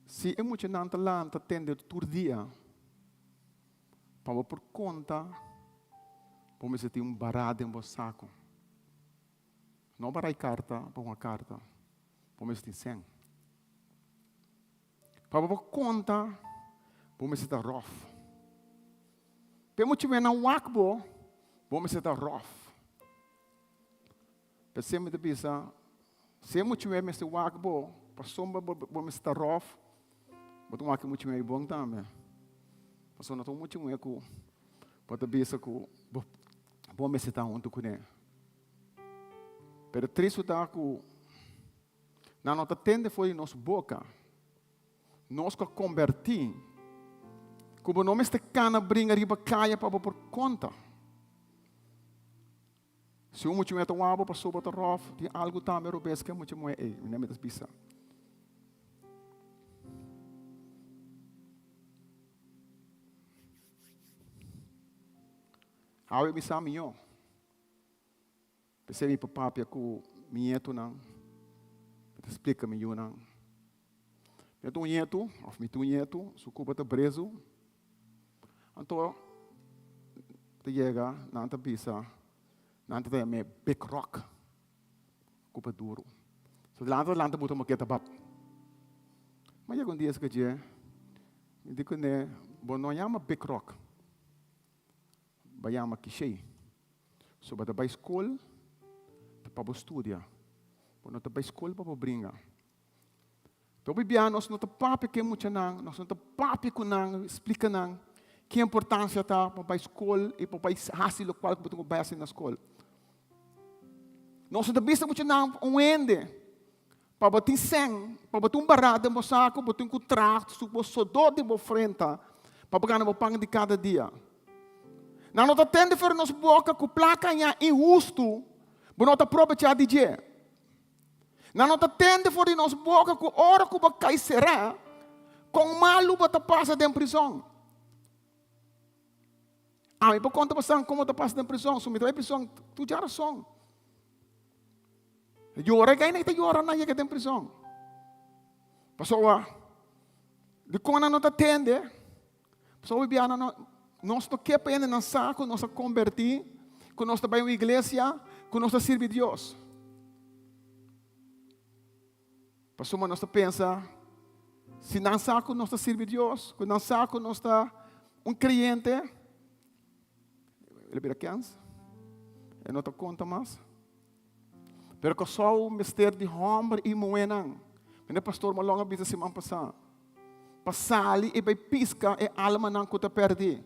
Si e muchanan ta lanta tende tur dia, Pa bo por konta, bo mester tin un bará den bo saku. No barai karta pa hunga karta, bo mester tin sèn. Pa bo por konta, bo mester ta ròf. P'e mucha nan wak bo, bo mester ta ròf. P'esei mi ta bisa, si e mucha mester wak bo, pasobra bo mester ta ròf, Bo ta wak mucha muhé bon tambe. Pasobra no ta un mucha muhé ku bo ta bisa ku bo mester ta huntu kuné. Pero tristu ta ku nan no ta tende for di nos boka. Nos ku a kombertí ku bo no mester kana bringa riba kaya pa bo por konta. Si un mucha muhé ta wak bo pasobra bo ta ròf, tin algu tambe robes ku e mucha muhé ei. Mi no ta bisa. Awe mi sa mihó. P'esei mi por papia ku mi ñetunan, mi ta splika mi yunan. Mi ta un ñetu, òf mi tin un ñetu, su kupa ta brezu. Anto ta yega, nan ta bisa, nan ta yam'é Big Rock. Kupa duru. So lanta lanta buta moketa bap. Ma yega un dia esaki dje. Mi di kuné, bo no yama Big Rock, bo yama Kishei. So bo ta bai skol ta pa bo studia, bo no ta bai skol pa bo bringa. Hopi bia nos no ta papia ku e muchanan, nos no ta papia ku nan, splika nan ki importansia ta pa bai skol i pa bai hasi lokual ku bo tin ku bai hasi na skol. Nos no ta bisa muchanan un hende pa bo tin sèn, pa bo tin un barat den bo saku, bo tin ku traha su bo sodó di bo frenta pa bo gana bo pan di kada dia. Nan no ta tende for di nos boka ku plaka hañá inhustu, bo no ta probechá di dje. Nan no ta tende for di nos boka ku ora ku bo kai será, kon malu bo ta pasa den prizòn. Ami por konta bosan kon bo ta pasa den prizòn, so mi ta bai prizòn tur djarason. Yora e gaina ta yora nan yega den prizòn. Pasobra dikon nan no ta tende? Pasobra hopi biaha nan no, nos no ke pa hende nan sa ku nos a kombertí, ku nos ta bai un iglesia, ku nos ta sirbi Dios. Pasobra nos ta pensa, si nan sa ku nos ta sirbi Dios, ku nan sa ku nos ta un kreyente, el a bira kens, e no ta konta mas. Pero Kòrsou mester di hòmber i muhénan. Mene pastor Malong a bisa siman pasá. Pa sali i bai piska e almanan ku ta pèrdí.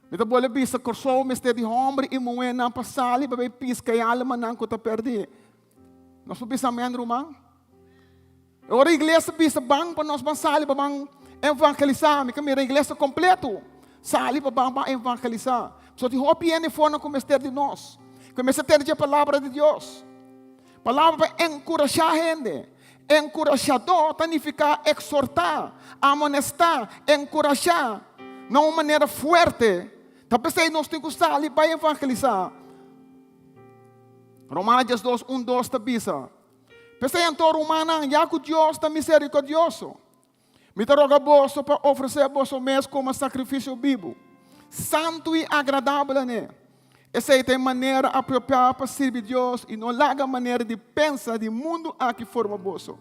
Mi ta bolbe bisa Kòrsou mester di hòmber i muhénan pa sali pa bai piska e almanan ku ta pèrdí. Nos por bisa amèn ruman? E ora iglesia bisa ban pa nos ban sali pa ban evangelisá, mi ka mira iglesia kompleto sali pa ban ban evangelisá. Pasobra tin hopi hende afornan ku mester di nos, ku mester tende dje palabra di Dios. Palabra pa enkurashá hende. Enkurashadó ta nifiká eksortá, amonestá, enkurashá na un manera fuerte. Ta p'esei nos tin ku sali bai evangelisá. Romano 12, 1, 2 ta bisa, P'esei anto, rumannan, ya ku Dios ta miserikordioso, mi ta roga boso pa ofresé boso mes komo sakrifisio bibu, santu i agradabel an'é. Esei ta e manera apropiá pa sirbi Dios i no laga manera di pensa di mundu aki forma boso.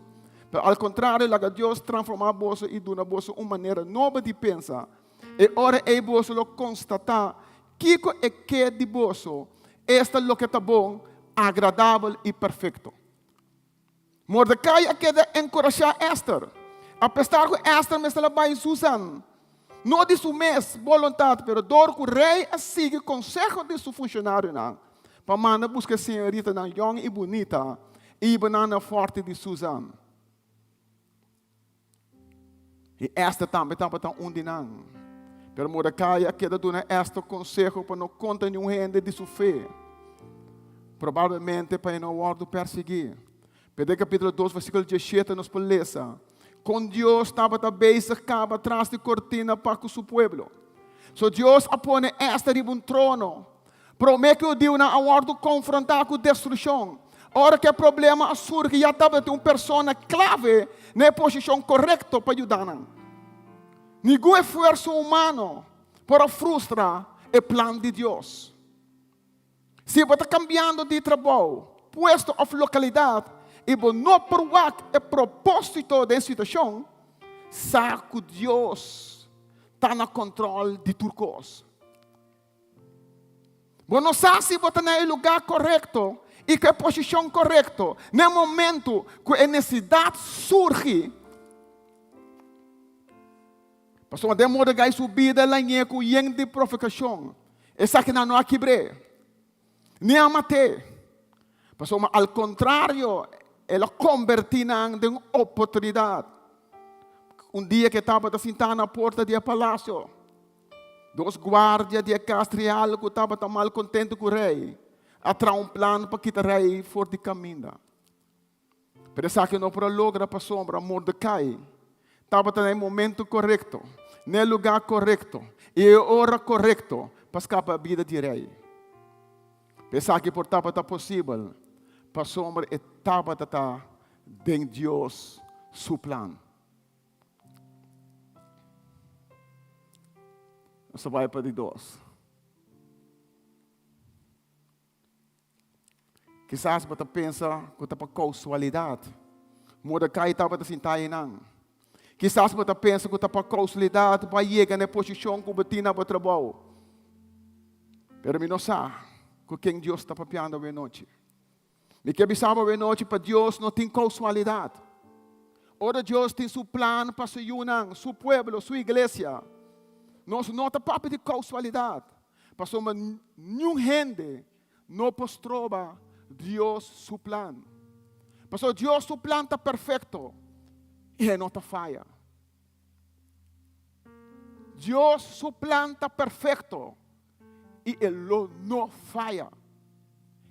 Pero al kontrario, laga Dios transformá boso i duna boso un manera nobo di pensa. E ora ei boso lo konstatá kiko e ke di boso, esta loke ta bon, agradabel i perfekto. Mordekai a keda enkurashá Ester. Apesar ku Ester mester a bai Susan, no di su mes boluntat, pero dor ku rei a sigui konseho di su funshonarionan pa manda buska e señoritanan yòn i bunita i hiba nan na fòrti di Susan. I Ester tambe tabata un di nan. Pero Mordekai a keda duna Ester konseho pa no konta niun hende di su fe, probablemente pa e no wòrdu persiguí. Pero den kapítulo dos versíkulo diesshete nos por lesa kon Dios tabata bezig kaba tras di kortina pa ku su pueblo. So Dios a pone Ester riba un trono Promé ku e hudiunan a wòrdu konfrontá ku destrukshon, ora ku e problema a surgi ya tabatin un persona klave na e posishon korekto pa yuda nan. Ningun esfuerso humano por a frustra e plan di Dios. Si bo ta kambiando di trabou, puesto òf lokalidat i bo no por wak e propósito den e situashon, sa ku Dios ta na kòntròl di tur kos. Bo no sa si bo ta na e lugá korekto i ku e posishon korekto na e momentu ku e nesesidat surgi. Pasobra den Mordecai su bida lañ'é ku yen di profikashon. Esakinan no a kibr'é, ni a mat'é. Pasobra al kontrario, el a kombertí nan den un oportunidat. Un dia ku e tabata sintá na porta di e palasio, Dos guardia di e kas real ku tabata malkontentu ku rei a traha un plan pa kita rei for di kaminda. Pero esaki no por a logra pasobra Mordekai tabata na e momentu korekto, na e lugá korekto i e ora korekto pa skapa bida di rei. Esaki por tabata posibel pasobra e tabata ta den Dios su plan. Nos ta bai pa di dos. Kisas bo ta pensa ku ta pa kousualidat Mordecai tabata sinta einan. Kisas bo ta pensa ku ta pa kousalidat bo a yega na e posishon ku bo tin na bo trabou. Pero mi no sa ku ken Dios ta papiando awe nochi. Mi ke bisa bo awe nochi pa Dios no tin kousualidat. Ora Dios tin su plan pa su yunan, su pueblo, su iglesia, nos no ta papia di kousualidat, pasobra niun hende no por stroba Dios su plan. Pasobra Dios su plan ta perfekto i e no ta faya. Dios su plan ta perfekto i e lo no faya.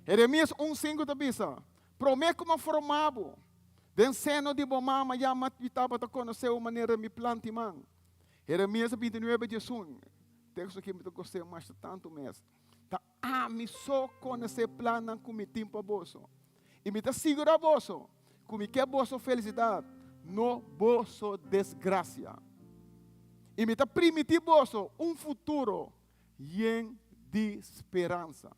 Jeremias 1:5 ta bisa, Promé ku mi a forma bo den seno di bo mama ya mi tabata konosé bo manera mi planti man. Jeremias 29:11, teksto aki mi ta gost'é masha tantu mes. Ta ami so konosé plannan ku mi tin pa boso. I mi ta sigurá boso ku mi ke boso felisidat, no boso desgrasia. I mi ta primití boso un futuro yen di speransa.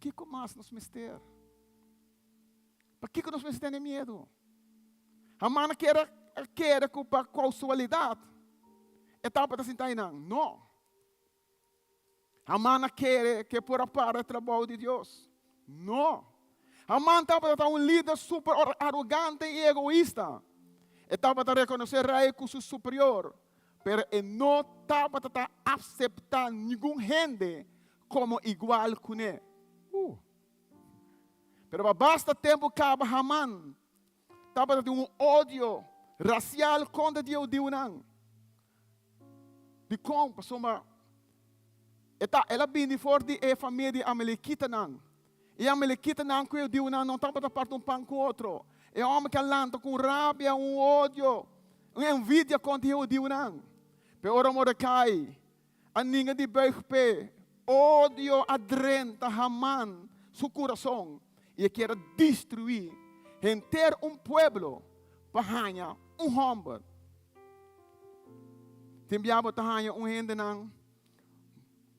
Kiko mas nos mester? Pakiko nos mester tene miedu? Haman a kere a kere ku pa kousualidat e tabata sinta einan. No. Haman a kere ku e por a para e trabou di Dios? No. Haman tabata un lider super arogante i egoista. E tabata rekonosé rei ku su superior, pero e no tabata ta aseptá ningun hende komo igual kuné. Uh. Pero pa basta tempu kaba Haman tabata tin un odio rasial kontra di e hudiunan. Dikon? Pasobra e ta el a bini for di e famia di amalekitanan. E amalekitanan ku e hudiunan no tabata parti un pan ku otro. E hòmber ke a lanta ku un rabia, un odio, un envidia kontra e hudiunan. Pero ora Mordekai a ninga di buig p'e, odio a drenta Haman su kurason i e kier a destruí henter un pueblo pa haña un hòmber. Tin bia bo ta haña un hendenan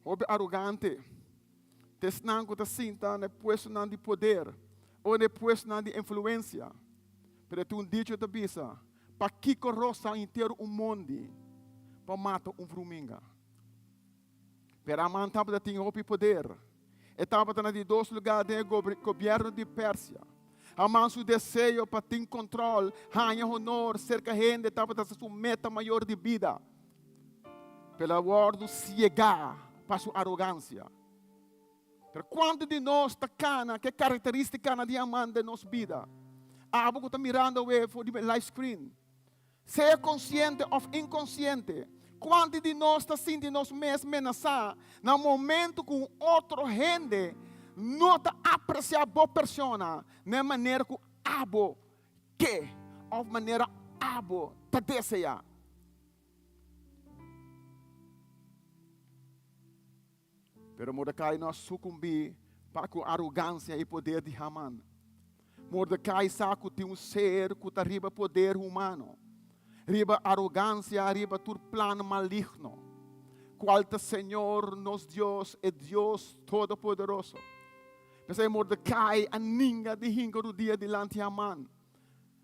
hopi arogante, ta esnan ku ta sinta na e puestonan di poder o na e puestonan di influensia. Pero tin un dicho ta bisa, Pakiko rosa henter un mondi pa mata un vruminga? Pero Haman tabata tin hopi poder. E tabata na di dos lugá den e gobièrnu di Persia. Haman su deseo pa tin kontròl, haña honor serka hende tabata su meta mayor di bida. Pero el a wòrdu siegá pa su arogansia. Pero kuantu di nos ta kana ku e karakterístikanan di Haman den nos bida? Abo ku ta mirando awe for di live screen, Sea konsiente òf inkonsiente, kuantu di nos ta sinti nos mes menasá na momentu ku un otro hende no ta apresiá bo persona na e manera ku abo ke òf manera abo ta deseá? Pero Mordecai no a sucumbí pa cu arogancia i poder di Haman. Mordecai sa cu tin un ser cu ta riba poder humano, riba arogancia, riba tur plan maligno, cual ta Señor nos Dios, e Dios Todopoderoso. P'esei Mordecai a ninga di hinca rudia dilanti Haman.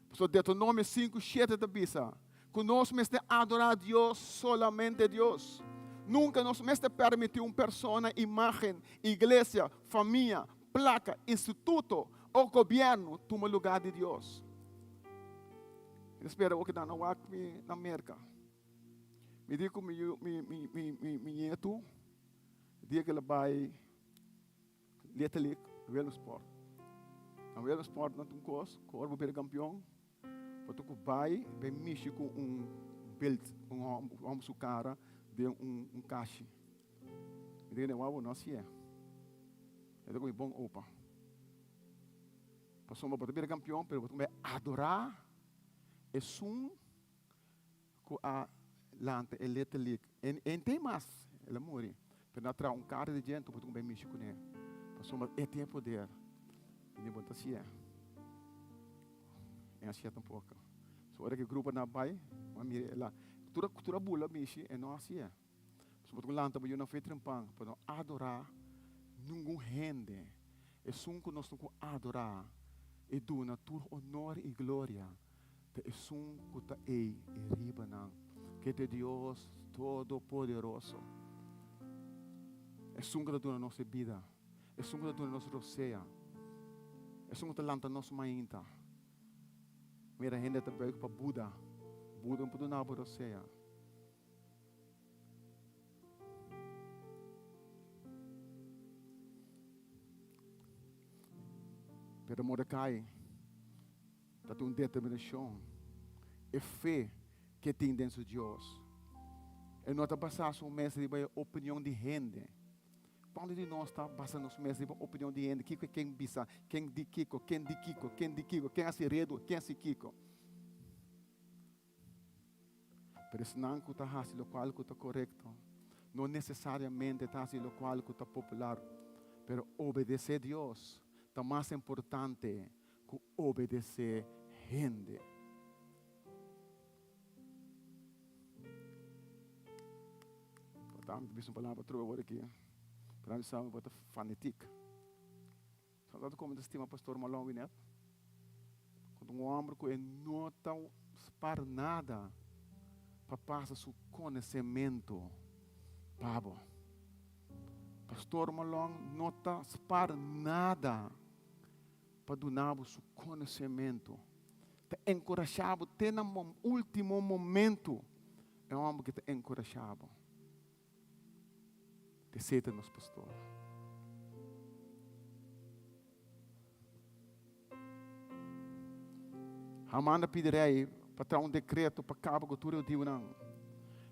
Pasobra Deuteronomio 5:7 ta bisa ku nos mester adorá Dios, solamente Dios. Nunka nos mester permití un persona, imágen, iglesia, famia, plaka, instituto o gobièrnu tuma lugá di Dios. Mi ta spera bo keda na wak mi na Merka. Mi di ku mi mi mi mi mi nietu dia ku el a bai Letterlijk Willemsport. Na Willemsport nan ta un kos ku ora bo bira kampion, bo ta ku bai bai mishi ku un belt, un hòmber su kara den un kashi. Mi ta kende wou bo no hasié. E ta ku mi bon opa. Pasobra bo ta bira kampion pero bo ta bai adorá esun ku a lanta e letterlijk. En en tin mas, el a muri. Pero nan a traha un kara di dje, anto bo ta bai mishi kuné. Pasobra e tin e poder. I ni bo no ta hasié. E hasié tampoko. So ora ku e gruponan a bai, bo a mira el a tur tur a bula mishi, e no hasié. Pasobra bo ta ku lanta bo yu nan fe trempan pa no adorá ningun hende. Esun ku nos ta ku adorá i duna tur honor i gloria. Ta esun ku ta ei i riba nan, ke ta e Dios Todopoderoso. Esun ku ta duna nos e bida, esun ku ta duna nos rosea, esun ku ta lanta nos mainta. Mira hende ta buig pa Buda, Buda no por duna bo rosea. Pero Mordecai ta tin un determinacion, e fe ke tin den su Dios. E no ta basa su mes riba e opinion di hende. Cuanto di nos ta basa nos mes riba opinion di hende? Kiko ken bisa? Ken di kiko? Ken di kiko? Ken di kiko? Ken hasi redu? Ken hasi kiko? Pero esnan ku ta hasi lokual ku ta korekto, no nesesariamente ta hasi lokual ku ta popular. Pero obedesé Dios ta mas importante ku obedesé hende. Bo ta bisa un palabra trobe awor aki, pero ami sa bo ta fanatik. Sa ta como ta stima Pastor Malon Winet? Cuando un homber cu e no ta spar nada pa pasa su conocemento pa bo. Pastor Malon no ta spar nada pa duna bo su conocemento. Ta encorasha bo te na ultimo momento. E homber ki ta encorasha bo. Esei ta nos pastor. Haman a pidi rei pa traha un dekreto pa kaba ku tur e hudiunan.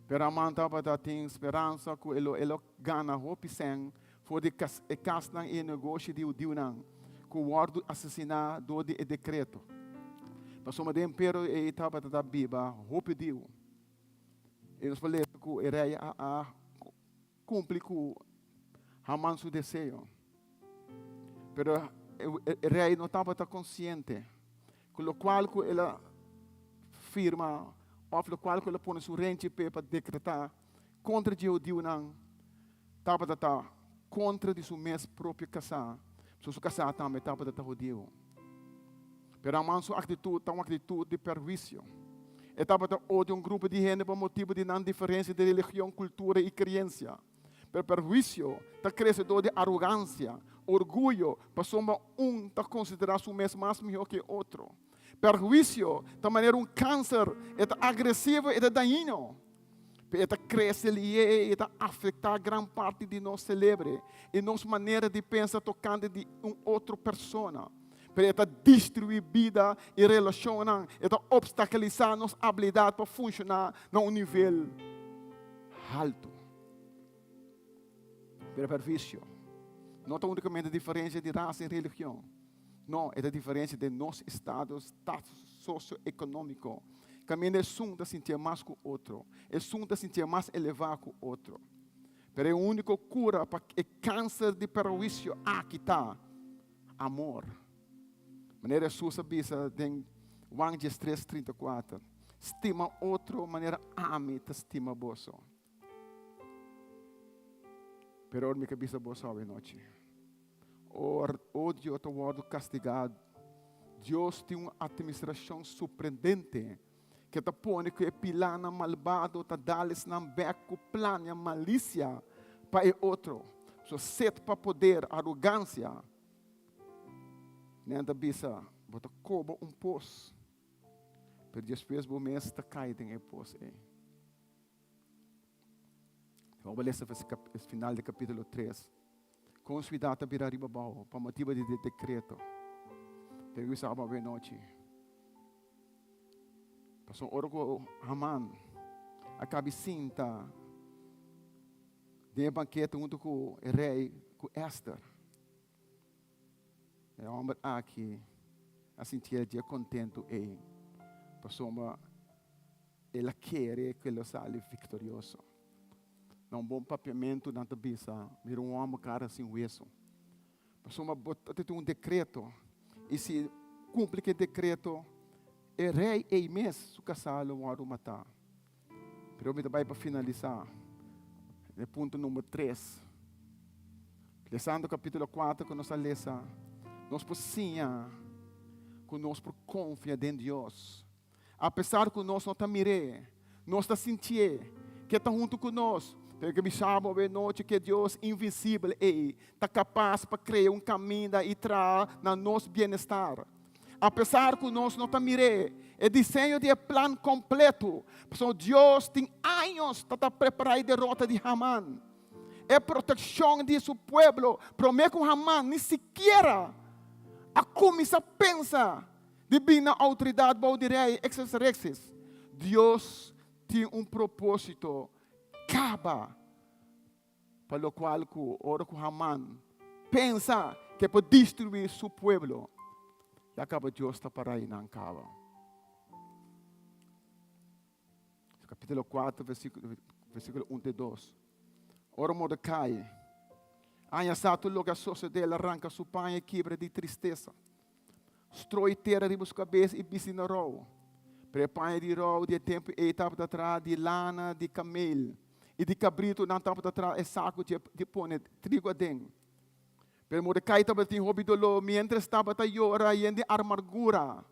Pero Haman tabata tin speransa ku e lo e lo gana hopi sèn for di e kasnan i e negoshi di hudiunan ku wòrdu asesiná dor di e dekreto. Pasobra den imperio ei tabata ta biba hopi hudiu. I nos por lesa ku e rei a kumpli ku Haman su deseo. Pero e rei no tabata konsiente ku lokual ku el a firma òf lokual ku el a pone su renchi p'e pa dekretá kontra dje hudiunan tabata ta kontra di su mes propio kasá, pasobra su kasá tambe tabata ta hudiu. Pero Haman su aktitut ta un aktitut di perhuisio. E tabata odia un grupo di hende pa motibu di nan diferensia di religion, kultura i kreensia. Pero perhuisio ta krese dor di arogansia, orguyo, pasobra un ta konsiderá su mes mas mihó ku e otro. Perhuisio ta manera un kanser, e ta agresivo, e ta dañino. Pero e ta krese lié i e ta afektá gran parti di nos selebre i nos manera di pensa tokante di un otro persona. Pero e ta destruí bida i relashonnan, e ta opstakalisá nos abilidat pa funshoná na un nivel haltu. Pero pervisio no ta únikamente diferensia di rasa i religion. No, e ta diferensia den nos estado status sosioekonómiko. Kaminda esun ta sintié mas ku otro, esun ta sintié mas elevá ku otro. Pero e úniko kura pa e kanser di perhuisio aki ta amor. Manera Hesus a bisa den Juan diestres, 34, Stima otro manera ami ta stima boso. Pero ora mi ke bisa boso awe nochi, ora odio ta wòrdu kastigá, Dios tin un atministrashon sorprendente ke ta pone ku e pilánan malbado ta dal esnan bèk ku plania malisia pa e otro. So set pa poder, arogansia, nan ta bisa, bo ta koba un pos, pero despues bo mes ta kai den e pos ei. Vamos lesa e final di capítulo 3. Kon siudat a bira riba abou pa motibu di e dekreto. Pero mi sa awe nochi. Pasobra ora ku Haman a kabi sinta den e bankete huntu ku e rei ku Ester, e hòmber aki a sintié dje kontentu ei, pasobra El a kere ku el lo sali viktorioso. Na un bon papiamentu nan ta bisa, Mira un hòmber kara sin wesu. Pasobra bo ta tin un dekreto, i si kumpli ku e dekreto, e rei ei mes su kasá lo wòrdu matá. Pero mi ta bai pa finalisá e punto number tres. Lesando kapítulo kuater ku nos a lesa, nos por siña ku nos por konfia den Dios. Apesar ku nos no ta mir'é, nos ta sintié ku e ta huntu ku nos. Pero ke bisa bo awe nochi ku e Dios invisibel ei ta kapas pa krea un kaminda i traha na nos bienestar. Apesar ku nos no ta mir'é, e diseño di e plan kompleto, pasobra Dios tin años ta ta prepará e derota di Haman. E protekshon di su pueblo promé ku Haman ni sikiera a kuminsá pensa di bin na outoridat bou di rei Xerxes. Dios tin un propósito kaba pa lokual ku ora ku Haman pensa ku e por destruí su pueblo, ya kaba Dios ta para einan kaba. Kapítulo 4, versíkulo, versíkulo 1 te 2. Ora Mordecai haña sa tur loke a sosodé, el a ranka su paña i kibra di tristesa. Stroi tera riba su kabes i bisti na rou. Pero e paña di rou di e tempu ei tabata traha di lana di kamel i di kabritu nan tabata traha e saku di pone trigu aden. Pero Mordecai tabatin hopi doló miéntras tabata yora yen di armargura.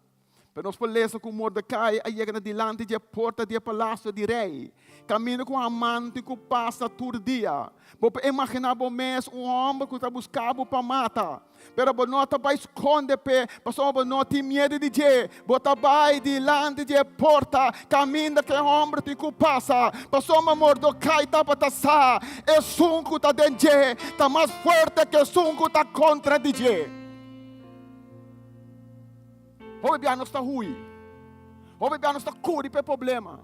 Pero nos por lesa ku Mordecai a yega na dilanti di e porta di e palasio di rei, kaminda ku Haman tin ku pasa tur dia. Bo por imaginá bo mes un hòmber ku ta buska bo pa mata, pero bo no ta bai skonde p'e pasobra bo no tin miedu di dje. Bo ta bai dilanti di e porta kaminda ku e hòmber tin ku pasa, pasobra Mordecai tabata sa esun ku ta den dje ta mas fuerte ku esun ku ta kontra di dje. Hopi bia nos ta hui. Hopi bia nos ta kuri pa e problema.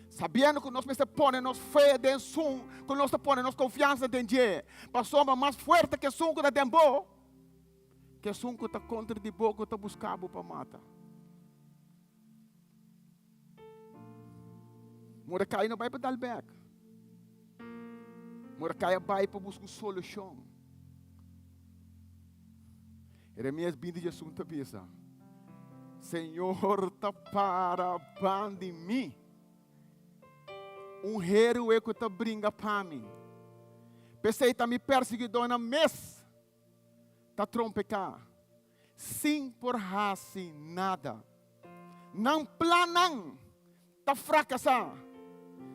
Sabiendo ku nos mester pone nos fe den esun ku nos ta pone nos konfiansa den dje. Pasobra mas fuerte ku esun ku ta den bo, ku esun ku ta kontra di bo ku ta buska bo pa mata. Mordecai no bai pa dal bek. Mordecai a bai pa buska un solushon. Jeremias 20 diesun ta bisa, Señor ta para ban di mi, un héroe ku ta bringa pa mi. P'esei ta mi persiguidónan mes ta trompeká, sin por hasi nada. Nan plannan ta frakasá,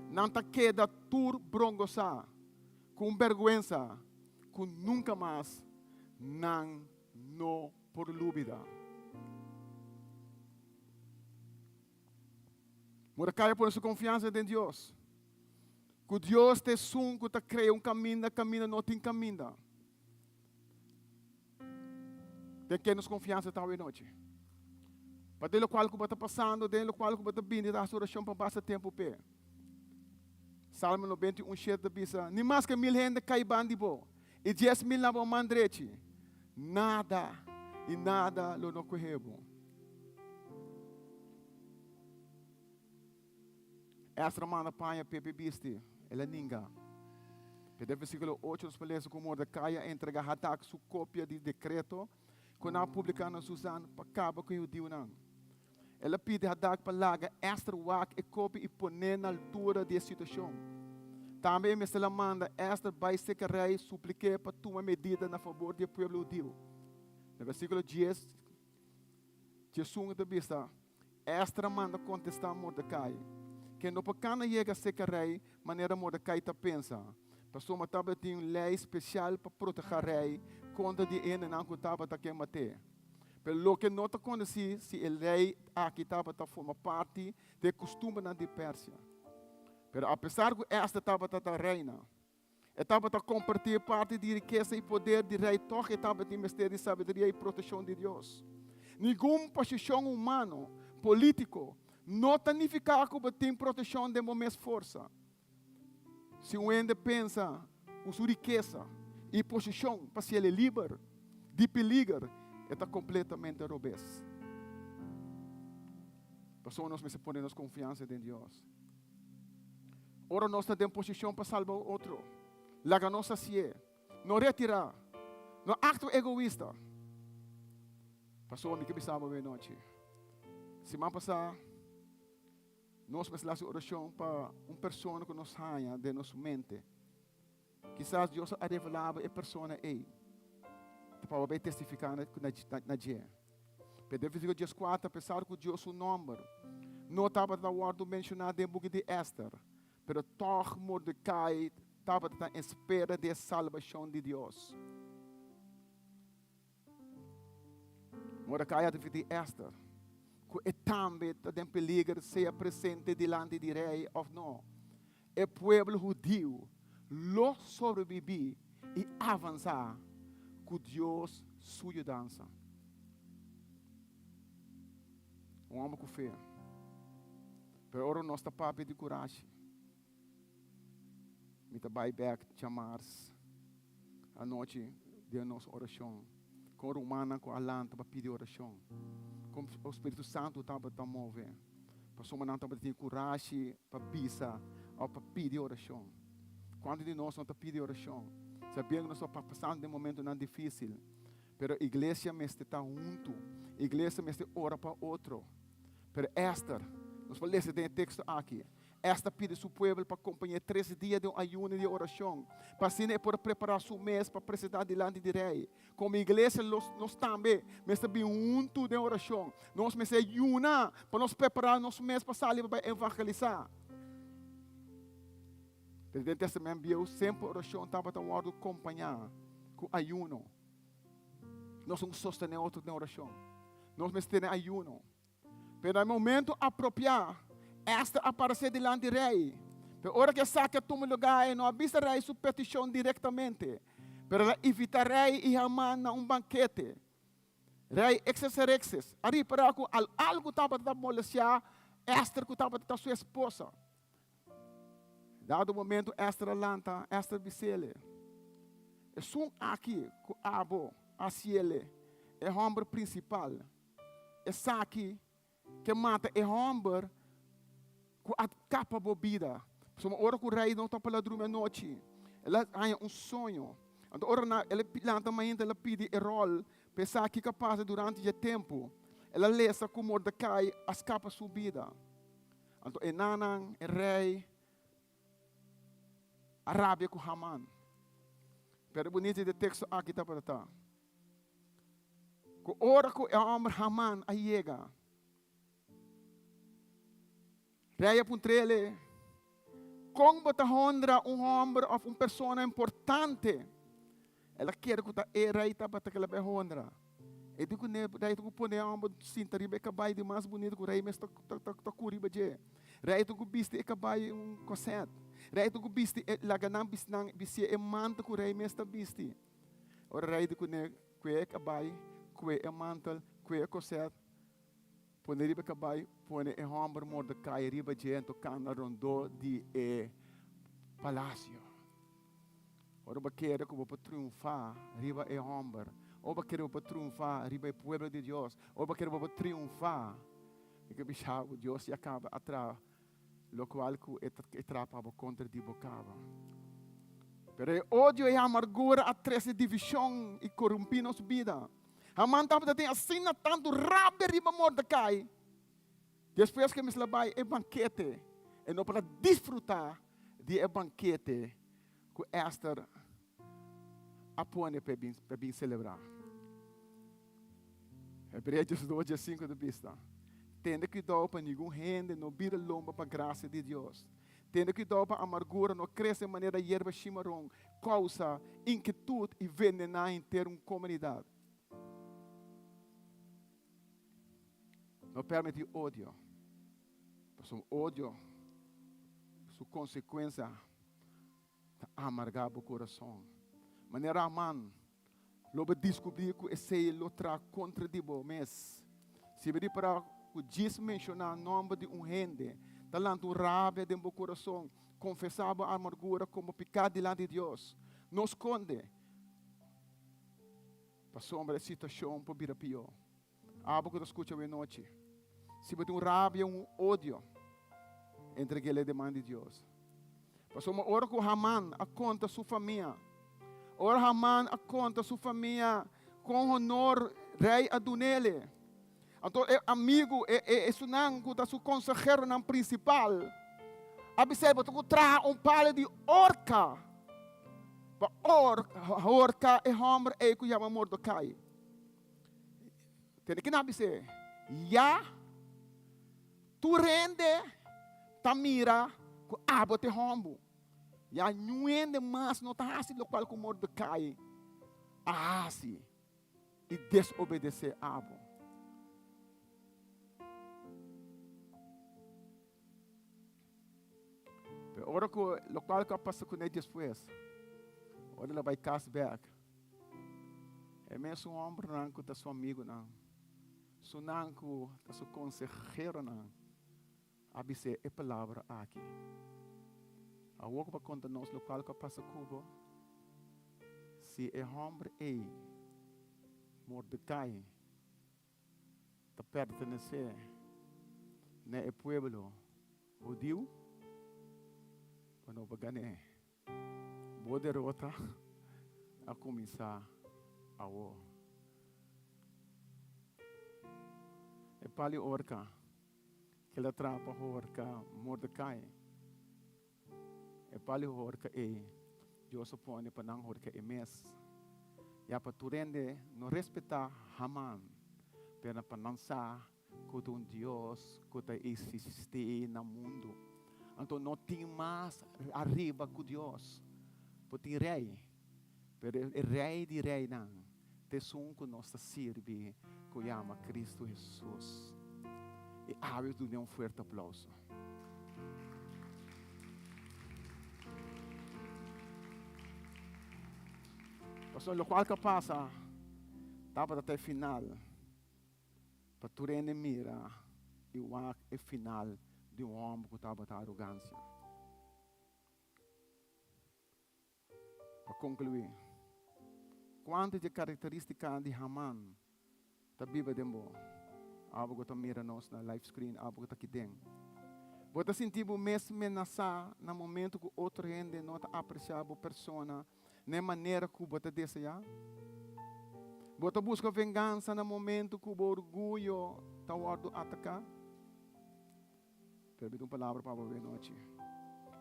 nan ta keda tur brongosá ku un bèrgwensa ku nunka mas nan no por lubidá. Mordecai a pone su konfiansa den Dios, ku Dios ta esun ku ta krea un kaminda kaminda no tin kaminda. Den ken nos konfiansa ta awe nochi? Pa den lokual ku bo ta pasando, den lokual ku bo ta bini, ta hasi orashon pa basta tempu p'e. Salmo 91 shete ta bisa, Ni maske mil hende kai ban di bo, i 10,000 na bo man drechi, nada i nada lo no kohe bo. Esdra manda paña p'e p'e bisti, el a ninga. P'e den versíkulo ocho nos por lesa ku Mordecai a entregá Hatak su kopia di dekreto ku nan a publiká na Susan pa kaba ku e hudiunan. El a pidi Hadak pa laga Ester wak e kopia i pon'é na altura di e situashon. Tambe e mester a manda Ester bai serka rei suplik'é pa tuma medida na fabor di e pueblo hudiu. Na versíkulo dies, Djesun ta bisa, Ester a manda kontestá Mordecai, ke no por kana yega serka rei manera Mordecai ta pensa, pasobra tabatin un lei spesial pa protehá rei kontra di e hendenan ku tabata ke mat'é. Pero loke no ta konosí si e lei aki tabata forma parti di e kustumbernan di Persia. Pero apesar ku Ester tabata ta reina, e tabata kompartí parti di rikesa i poder di rei, tòg e tabatin mester di sabiduria i protekshon di Dios. Ningun posishon humano, polítiko, no ta nifiká ku bo tin protekshon den bo mes forsa. Si un hende pensa ku su rikesa i posishon pa siel e liber di peliger, e ta kompletamente robes. Pasobra nos mester pone nos konfiansa den Dios. Ora nos ta den posishon pa salba otro, laga nos hasié. No retirá. No aktua egoista. Pasobra mi ke bisa bo anochi. Siman pasá. Nos mester hasi orashon pa un persona ku nos haña den nos mente. Kisas Dios a revelá bo e persona ei pa bo bai testifiká na dje. Pero den versíkulo 14, apesar ku Dios su nòmber. no tabata wòrdu menshoná den buki di Ester, pero tòg Mordekai tabata ta espera di e salbashon di Dios. Mordekai a advertí Ester ku e tambe ta den peliger sea presente dilanti di rei òf no. E pueblo hudiu lo sobrebibí i avansá ku Dios su yudansa. Un hòmber ku fe. Pero ora nos ta papia di kurashi, mi ta bai bèk djamars anochi den nos orashon kon rumannan ku a lanta pa pidi orashon, kon e Spiritu Santu tabata move. Pasobra nan tabata tin kurashi pa bisa òf pa pidi orashon. Kuantu di nos no ta pidi orashon? Sabiendo ku nos ta pasando den momentunan difísil. Pero iglesia mester ta huntu. Iglesia mester ora pa otro. Pero Esther, nos por lesa den e teksto aki, Esther pidi su pueblo pa kompañ'é tres dia den un ayuno di orashon, pa asina e por prepará su mes pa presentá dilanti di rei. Komo iglesia los nos tambe mester bin huntu den orashon. Nos mester yuna pa nos prepará nos mes pa sali pa bai evangelisá. Pero den Testament Bieu semper orashon tabata wòrdu kompañá ku ayuno. Nos un sostené otro den orashon. Nos mester tene ayuno. Pero na e momento apropiá, Esther a paresé dilanti rei. Pero ora ku esaki a tuma lugá, e no a bisa rei su petishon direktamente, pero el a invitá rei i Haman na un bankete. Rei Xerxes a ripará ku algu tabata ta molestiá Esther ku tabata ta su esposa. Dado momento Esther a lanta, Esther bis'ele, Esun aki ku abo a hasiele e hòmber prinsipal, Esaki ke mata e hòmber ku a kapa bo bida. Pasobra ora ku rei no ta pala drumi anochi, el a haña un soño. Anto ora na el a lanta mainta el a pidi e ròl pa esaki ka pasa durante dje tempu. El a lesa ku Mordekai a skapa su bida. Anto e nannan, e rei, a rabia ku Haman. Pero e bunita di e teksto aki tabata ta ku ora ku e hòmber Haman a yega, rei a puntr'el, Kon bo ta honra un hòmber òf un persona importante? El a kere ku ta e rei tabata ku el a bai honra. E di ku ne rei ta ku pone e hòmber sinta riba e kabai di mas bunita ku rei mes ta ta kuri riba dje. Rei ta ku bisti e kabai un kosèt. Rei ta ku bisti e laga nan bisti nan bistié e mantel ku rei mes ta bisti. Ora rei di ku ne kue e kabai, kue e mantel, kue e kosèt, pone riba e kabai, pone e hòmber Mordekai riba dje anto kanda rondó di e palasio. Ora bo kere ku bo por triunfá riba e hòmber, ora bo kere bo por triunfá riba e pueblo di Dios, ora bo kere bo por triunfá, mi ke bisa bo, Dios ya kaba a traha lokual ku e ta e traha pa bo kontra di bo kaba. Pero e odio i amargura a trese divishon i korumpí nos bida. Haman tabata tin asina tantu rabia riba Mordekai. Despues ku e mester a bai e bankete, e no por a disfrutá di e bankete ku Ester a pone pa e bin selebrá. Hebreos 2, 15 ta bisa, Tende kuidou pa ningun hende no bira lomba pa grasia di Dios. Tende kuidou pa amargura no krese manera yerba shimaron, kousa inkitut i venená henter un komunidat. No permití odio, pasobra odio su konsekuensia ta amargá bo kurason. Manera Haman, lo bo diskubrí ku esei lo traha kontra di bo mes. Si bo ripará ku djis menshoná nòmber di un hende ta lanta un rabia den bo kurason, konfesá bo amargura komo piká dilanti di Dios. No skonde, pasobra e situashon por bira pió. Abo ku ta skucha awe nochi, si bo tin un rabia, un odio, entreg'é e deman di Dios. Pasobra ora ku Haman a konta su famia, ora Haman a konta su famia kon honor rei a dun'ele, anto e amigu, e, e, esunnan ku ta su konseheronan prinsipal, a bis'é, bo ta ku traha un palo di orka pa or, horka e hòmber ei ku yama Mordekai. Tende ki nan bis'é, Ya! Tur hende ta mira ku abo ta e hòmber. Ya niun hende mas no ta hasi lokual ku Mordekai a hasi i desobedesé abo. Pero ora ku lokual ku a pasa kuné despues, ora el a bai kas bèk, e mesun hòmbernan ku ta su amigunan, sunan ku ta su konseheronan, a bis'é e palabra aki, Awor ku bo a konta nos lokual ku a pasa ku bo, si e hòmber ei, Mordekai, ta pertenesé na e pueblo hudiu, bo no por gan'é. Bo derota a kuminsá awor. E pali orka ku el a traha pa horka Mordekai, e pali horka ei Dios a pone pa nan horka e mes, ya pa tur hende no respetá Haman, pero pa nan sa ku ta un Dios ku ta eksistí na mundu. Anto no tin mas ariba ku Dios. Por tin rei, pero e Rei di reinan ta esun ku nos ta sirbi ku yama Kristu Hesus. I awe dun'é un fuerte aplouso. Pasobra lokual ku a pasa tabata ta e final. Pa tur hende mira i wak e final di un hòmber ku tabata arogansia. Pa konkluí, kuantu di e karakterístikanan di Haman ta biba den bo? Abo ku ta mira nos na live screen, abo ku ta aki den. Bo ta sinti bo mes menasá na momentu ku otro hende no ta apresiá bo persona na e manera ku bo ta deseá? Bo ta buska vengansa na momentu ku bo orguyo ta wòrdu ataká? Pero mi tin un palabra pa bo awe nochi.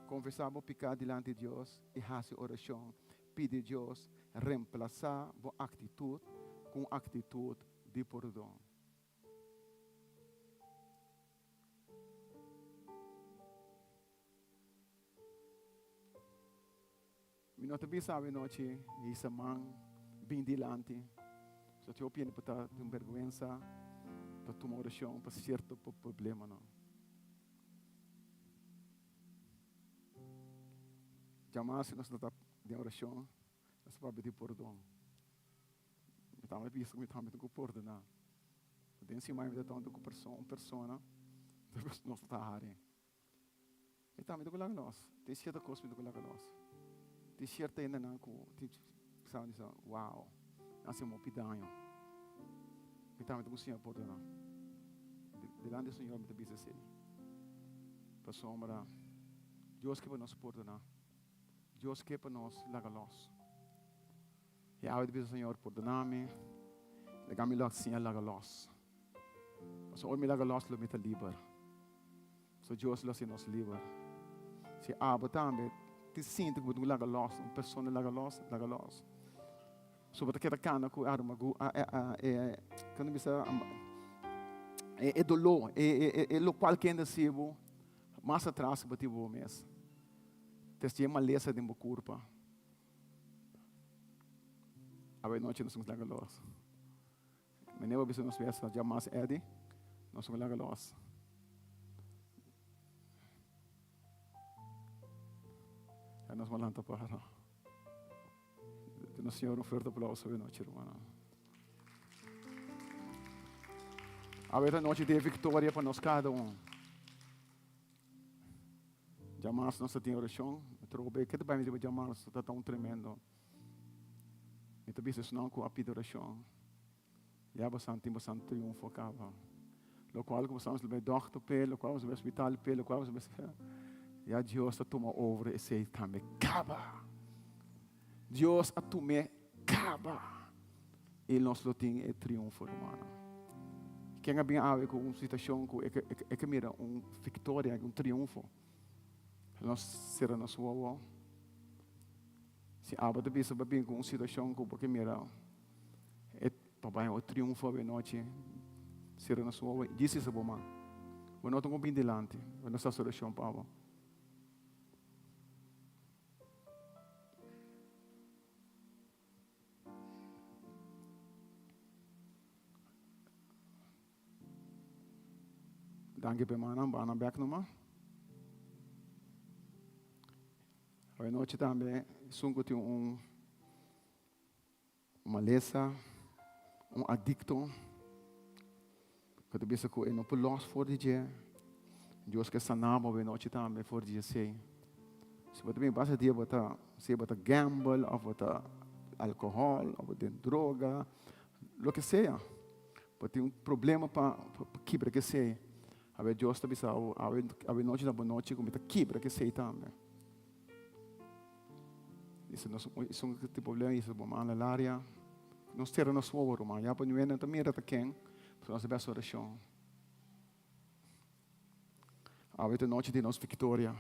Konfesá bo piká dilanti Dios i hasi orashon. Pidi Dios remplasá bo aktitut ku un aktitut di pordon. Mi no ta bisa awe nochi hisa man bin dilanti. So tin hopi hende por ta tin bergwensa pa tuma orashon pa sierto problemanan. Djamas si nos no ta den orashon, nos ta papia di pordon. Mi tambe bisa ku mi tambe tin ku pordoná. Den siman mi ta tonto ku un persona, nos no ta hari. Mi tambe ta ku laga los. Tin sierto kos mi ta ku laga los. Tin sierto hendenan ku tin sa di sa, wow, nan hasi hopi daño. Mi tambe ta ku Señor pordoná. Delante di Señor mi ta bisa esei. Pasobra Dios ke pa nos pordoná. Dios ke pa nos laga los. I awe ta bisa Señor, pordoná mi. Laga mi lòs siña laga los. Pasobra ora mi laga los lo mi ta liber. So Dios lo hasi nos liber. Si abo tambe tin sinti ku bo tin ku laga los, un persona laga los, laga los. So bo ta keda kana ku e armagu, e, kon bisa, e doló, e lokual kende hasi bo, mas atras bo tin bo mes. Testi e malesa den bo kurpa. Awe nochi nos laga los. Meneer bo bisa nos wes djamas Eddie, nos laga los. Ya nos lanta para. Duna Señor un fuerte aplauso awe nochi, hermano. Awe ta nochi di victoria pa nos cada un. Djamas nos ta tin orashon. Atrobe, ke ta bai mi riba djamas ta ta un tremendo. Mi ta bisa esnan ku a pidi orashon, ya bosan tin bosan triunfo kaba. Lokual ku bosan bai dòkter p'e, lokual bosan bai hospital p'e, lokual bosan bai ya Dios ta tuma over esei tambe kaba. Dios a tum'é kaba i nos lo tin e triunfo, rumannan. Ken a bin awe ku un situashon ku e ke mira un viktoria, un triunfo? Nos sera nos wowo. Si abo ta bisa bo a bin ku un situashon ku bo ke mira e pa bai un triunfo awe nochi, sera nos wowo i djis hisa bo man. Bo no ta kon bin dilanti. Bo no sa solushon pa bo. Danki pa e mannan, bana bek numa. Awe nochi tambe esun ku tin un malesa, un adikto, ku ta bisa ku e no por lòs for di dje, Dios ke sana bo awe nochi tambe for di esei. Si bo ta bin pasa dia bo ta, sea bo ta gamble òf bo ta alkohòl òf bo den droga, loke sea. Bo tin un problema pa kibra kesei. Awe Dios ta bisa bo, awe, awe nochi ta bo nochi ku mi ta kibra kesei tambe. Dice, nos, esun ku tin problema, dice, bo manda al área. Nos sera nos wowo, ruman. Ya pa nu hende no ta mira ta ken, pasobra nos ta bes orashon. Awe ta nochi di nos viktoria.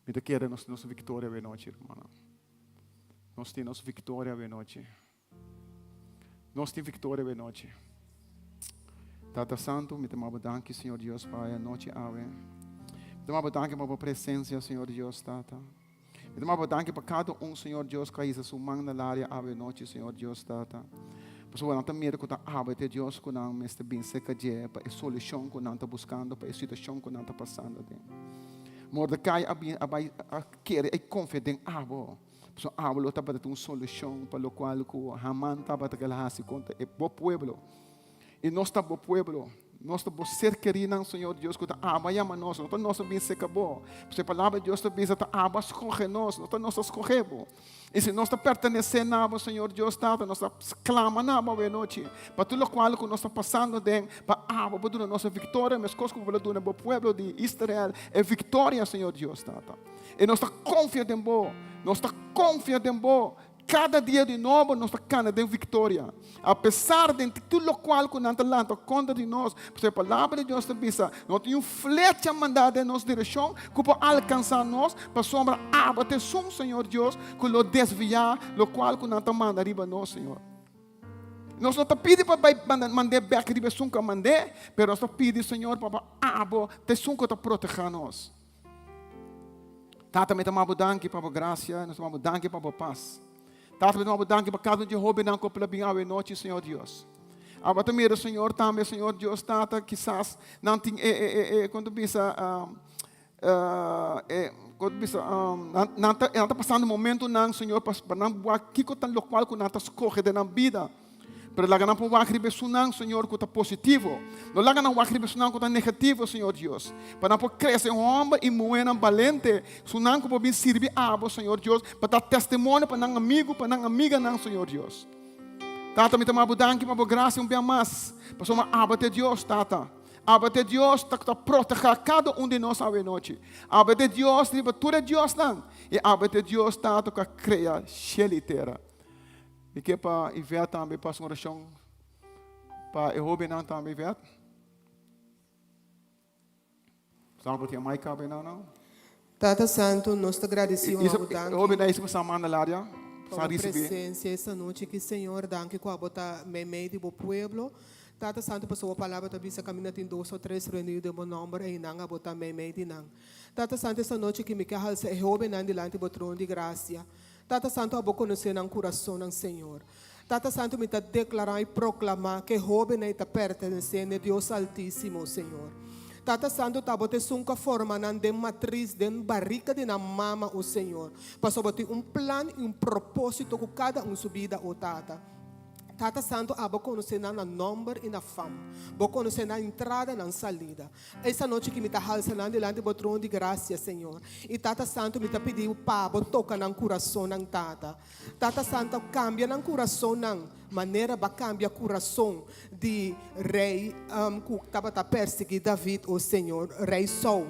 Mi ta kere nos tin nos viktoria awe nochi, rumannan. Nos tin nos viktoria awe nochi. Nos tin victoria awe nochi. Tata Santo, mi ta maba danki, Señor Dios, pa e anochi awe. Mi ta maba danki pa bo presencia, Señor Dios, Tata. Mi ta maba danki pa cada un, Señor Dios, ku a hisa su man na laria awe nochi, Señor Dios, Tata. Pasobra nan ta mira ku ta awe te Dios ku nan mester bin serka dje pa e solushon ku nan ta buskando, pa e situashon ku nan ta pasando den. Mordecai a bin a bai a kere i konfia den abo. Pasobra abo lo tabata tin un solushon pa lokual ku Haman tabata kel hasi kontra e bo pueblo. I nos ta bo pueblo. Nos ta bo ser kerinan, Señor Dios, ku ta abo a yama nos. No ta nos a bin serka bo. Pasobra e palabra di Dios ta bisa ta abo a skohe nos, no ta nos a skohe bo. I si nos ta pertenesé na bo, Señor Dios Tata, nos ta klama na bo awe nochi pa tur lokual ku nos ta pasando den, pa abo por duna nos e viktoria meskos ku bo a duna bo pueblo di Israel e viktoria, Señor Dios Tata. I nos ta konfia den bo. Nos ta konfia den bo. Kada dia di nobo nos ta kana den viktoria. Apesar den tur lokual ku nan ta lanta kontra di nos, pasobra e Palabra di Dios ta bisa, no tin un flecha mandá den nos direkshon ku por alkansá nos, pasobra abo ta esun, Señor Dios, ku lo desviá lokual ku nan ta manda riba nos, Señor. Nos no ta pidi pa bai mand'é bèk riba esun ku a mand'é, pero nos ta pidi, Señor, pa abo ta esun ku ta protehá nos. Tata, mi ta manda bo danki pa bo gracia, nos ta manda bo danki pa bo pas. Tata, mi ta manda bo danki pa cada un di e hobennan cu a pla bin awe nochi, Señor Dios. Abo ta mira, Señor, tambe, Señor Dios, Tata, kisas nan tin e, e, e, e, con ta bisa, um, uh, e, con ta bisa, um, nan, nan ta, nan ta pasando momentonan, Señor, pa, pa nan wak kico ta locual cu nan ta scoge den nan bida. Pero laga nan por wak riba esunnan, Señor, ku ta positivo. No laga nan wak riba esunnan ku ta negativo, Señor Dios. Pa nan por krese hòmber i muhénan balente, esunnan ku por bin sirbi abo, Señor Dios, pa ta testimonio pa nan amigu, pa nan amiganan, Señor Dios. Tata, mi ta manda bo danki pa bo grasia un bia mas, pasobra abo ta e Dios, Tata. Abo ta e Dios ta ku ta protehá kada un di nos awe nochi. Abo ta e Dios riba tur e diosnan, i abo ta e Dios, Tata, ku a krea shel i tera. Mi ke pa Yvette tambe pasa un orashon pa e hobennan tambe, Yvette. Sa bo tin mic kabe nan no? Tata Santo, nos ta gradeci un abo danki. E hobennan isi sa manda laria, Pa sa bo ricibi. presencia esta nochi aki, Señor. Danki cu abo ta meimei di bo pueblo. Tata Santo, pasobra bo palabra ta bisa caminda tin dos o tres reunido den bo nomber, einan abo ta meimei di nan. Tata Santo, esta nochi aki mi ke halsa e hobennan dilanti bo trono di gracia. Tata Santu abo konosé nan kurasonnan Señor. Tata Santu mi ta deklará i proklamá ke hóbennan i ta pertenesé n'e Dios Altísimo Señor. Tata Santu ta abo ta esun ku a forma nan den matris den barika di nan mama o Señor, pasobra bo tin un plan i un propósito ku kada un su bida o Tata. Tata Santu abo konosé nan na nòmber i na fam. Bo konosé nan entrada nan salida. Esta nochi ki mi ta halsa nan dilanti bo trono di gracia, Señor. I Tata Santu, mi ta pidi bo pa bo toca nan curasonnan, Tata. Tata Santu, cambia nan curasonnan manera bo a cambia curason di rey cu tabata persigui David, o Señor, Rey Saul.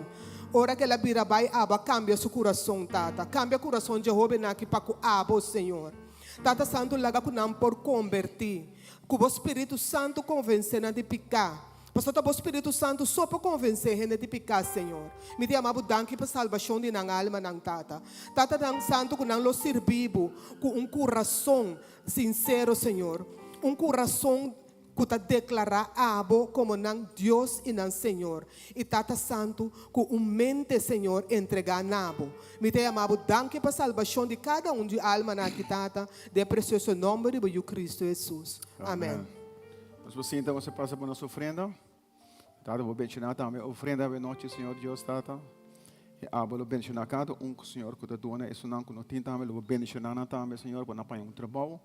Ora cu el a bira bay, abo a cambia su curason, Tata. Cambia curason dje hobennan aki pa cu abo, Señor. Tata Santu, laga cu nan por conberti. Cu bo Spiritu Santu convence nan di pica. Pasobra ta bo Spiritu Santu so por konvensé hende di piká, Señor. Mi ta yama bo danki pa salbashon di nan almanan, Tata. Tata nan Santu ku nan lo sirbi bo ku un kurason sinsero, Señor. Un kurason. ku ta deklará Abo komo nan Dios i nan Señor. I Tata Santu, ku un mente, Señor, entregá na Bo. Mi ta yama Bo danki pa salbashon di kada un di almanan aki, Tata, den e presioso nòmber di Bo Yu Kristu Hesus. Amèn. Nos por sinta, nos a pasa pa nos ofrenda. Tata, bo benshoná tambe ofrenda awe nochi, Señor Dios, Tata. I abo lo benshoná kada un, Señor, ku ta duna, esunnan ku no tin tambe, lo bo bendishoná nan tambe, Señor, pa nan paña un trabou,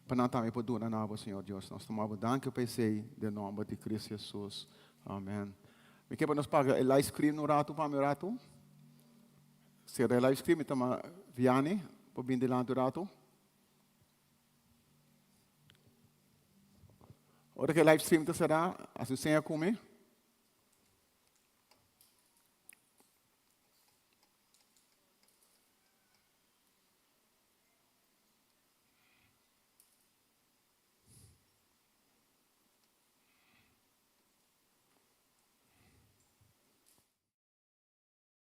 pa nan tambe por duna na bo, Señor Dios. Nos ta maba danki pa esei, den nòmber di Cristo Jesus. Amen. Mi ke pa nos paga e live screen un ratu pa mi un ratu. Sera e live screen, mi ta ma Vianney por bin dilanti un ratu. Ora ku e live stream ta será, hasi un seña ku mi.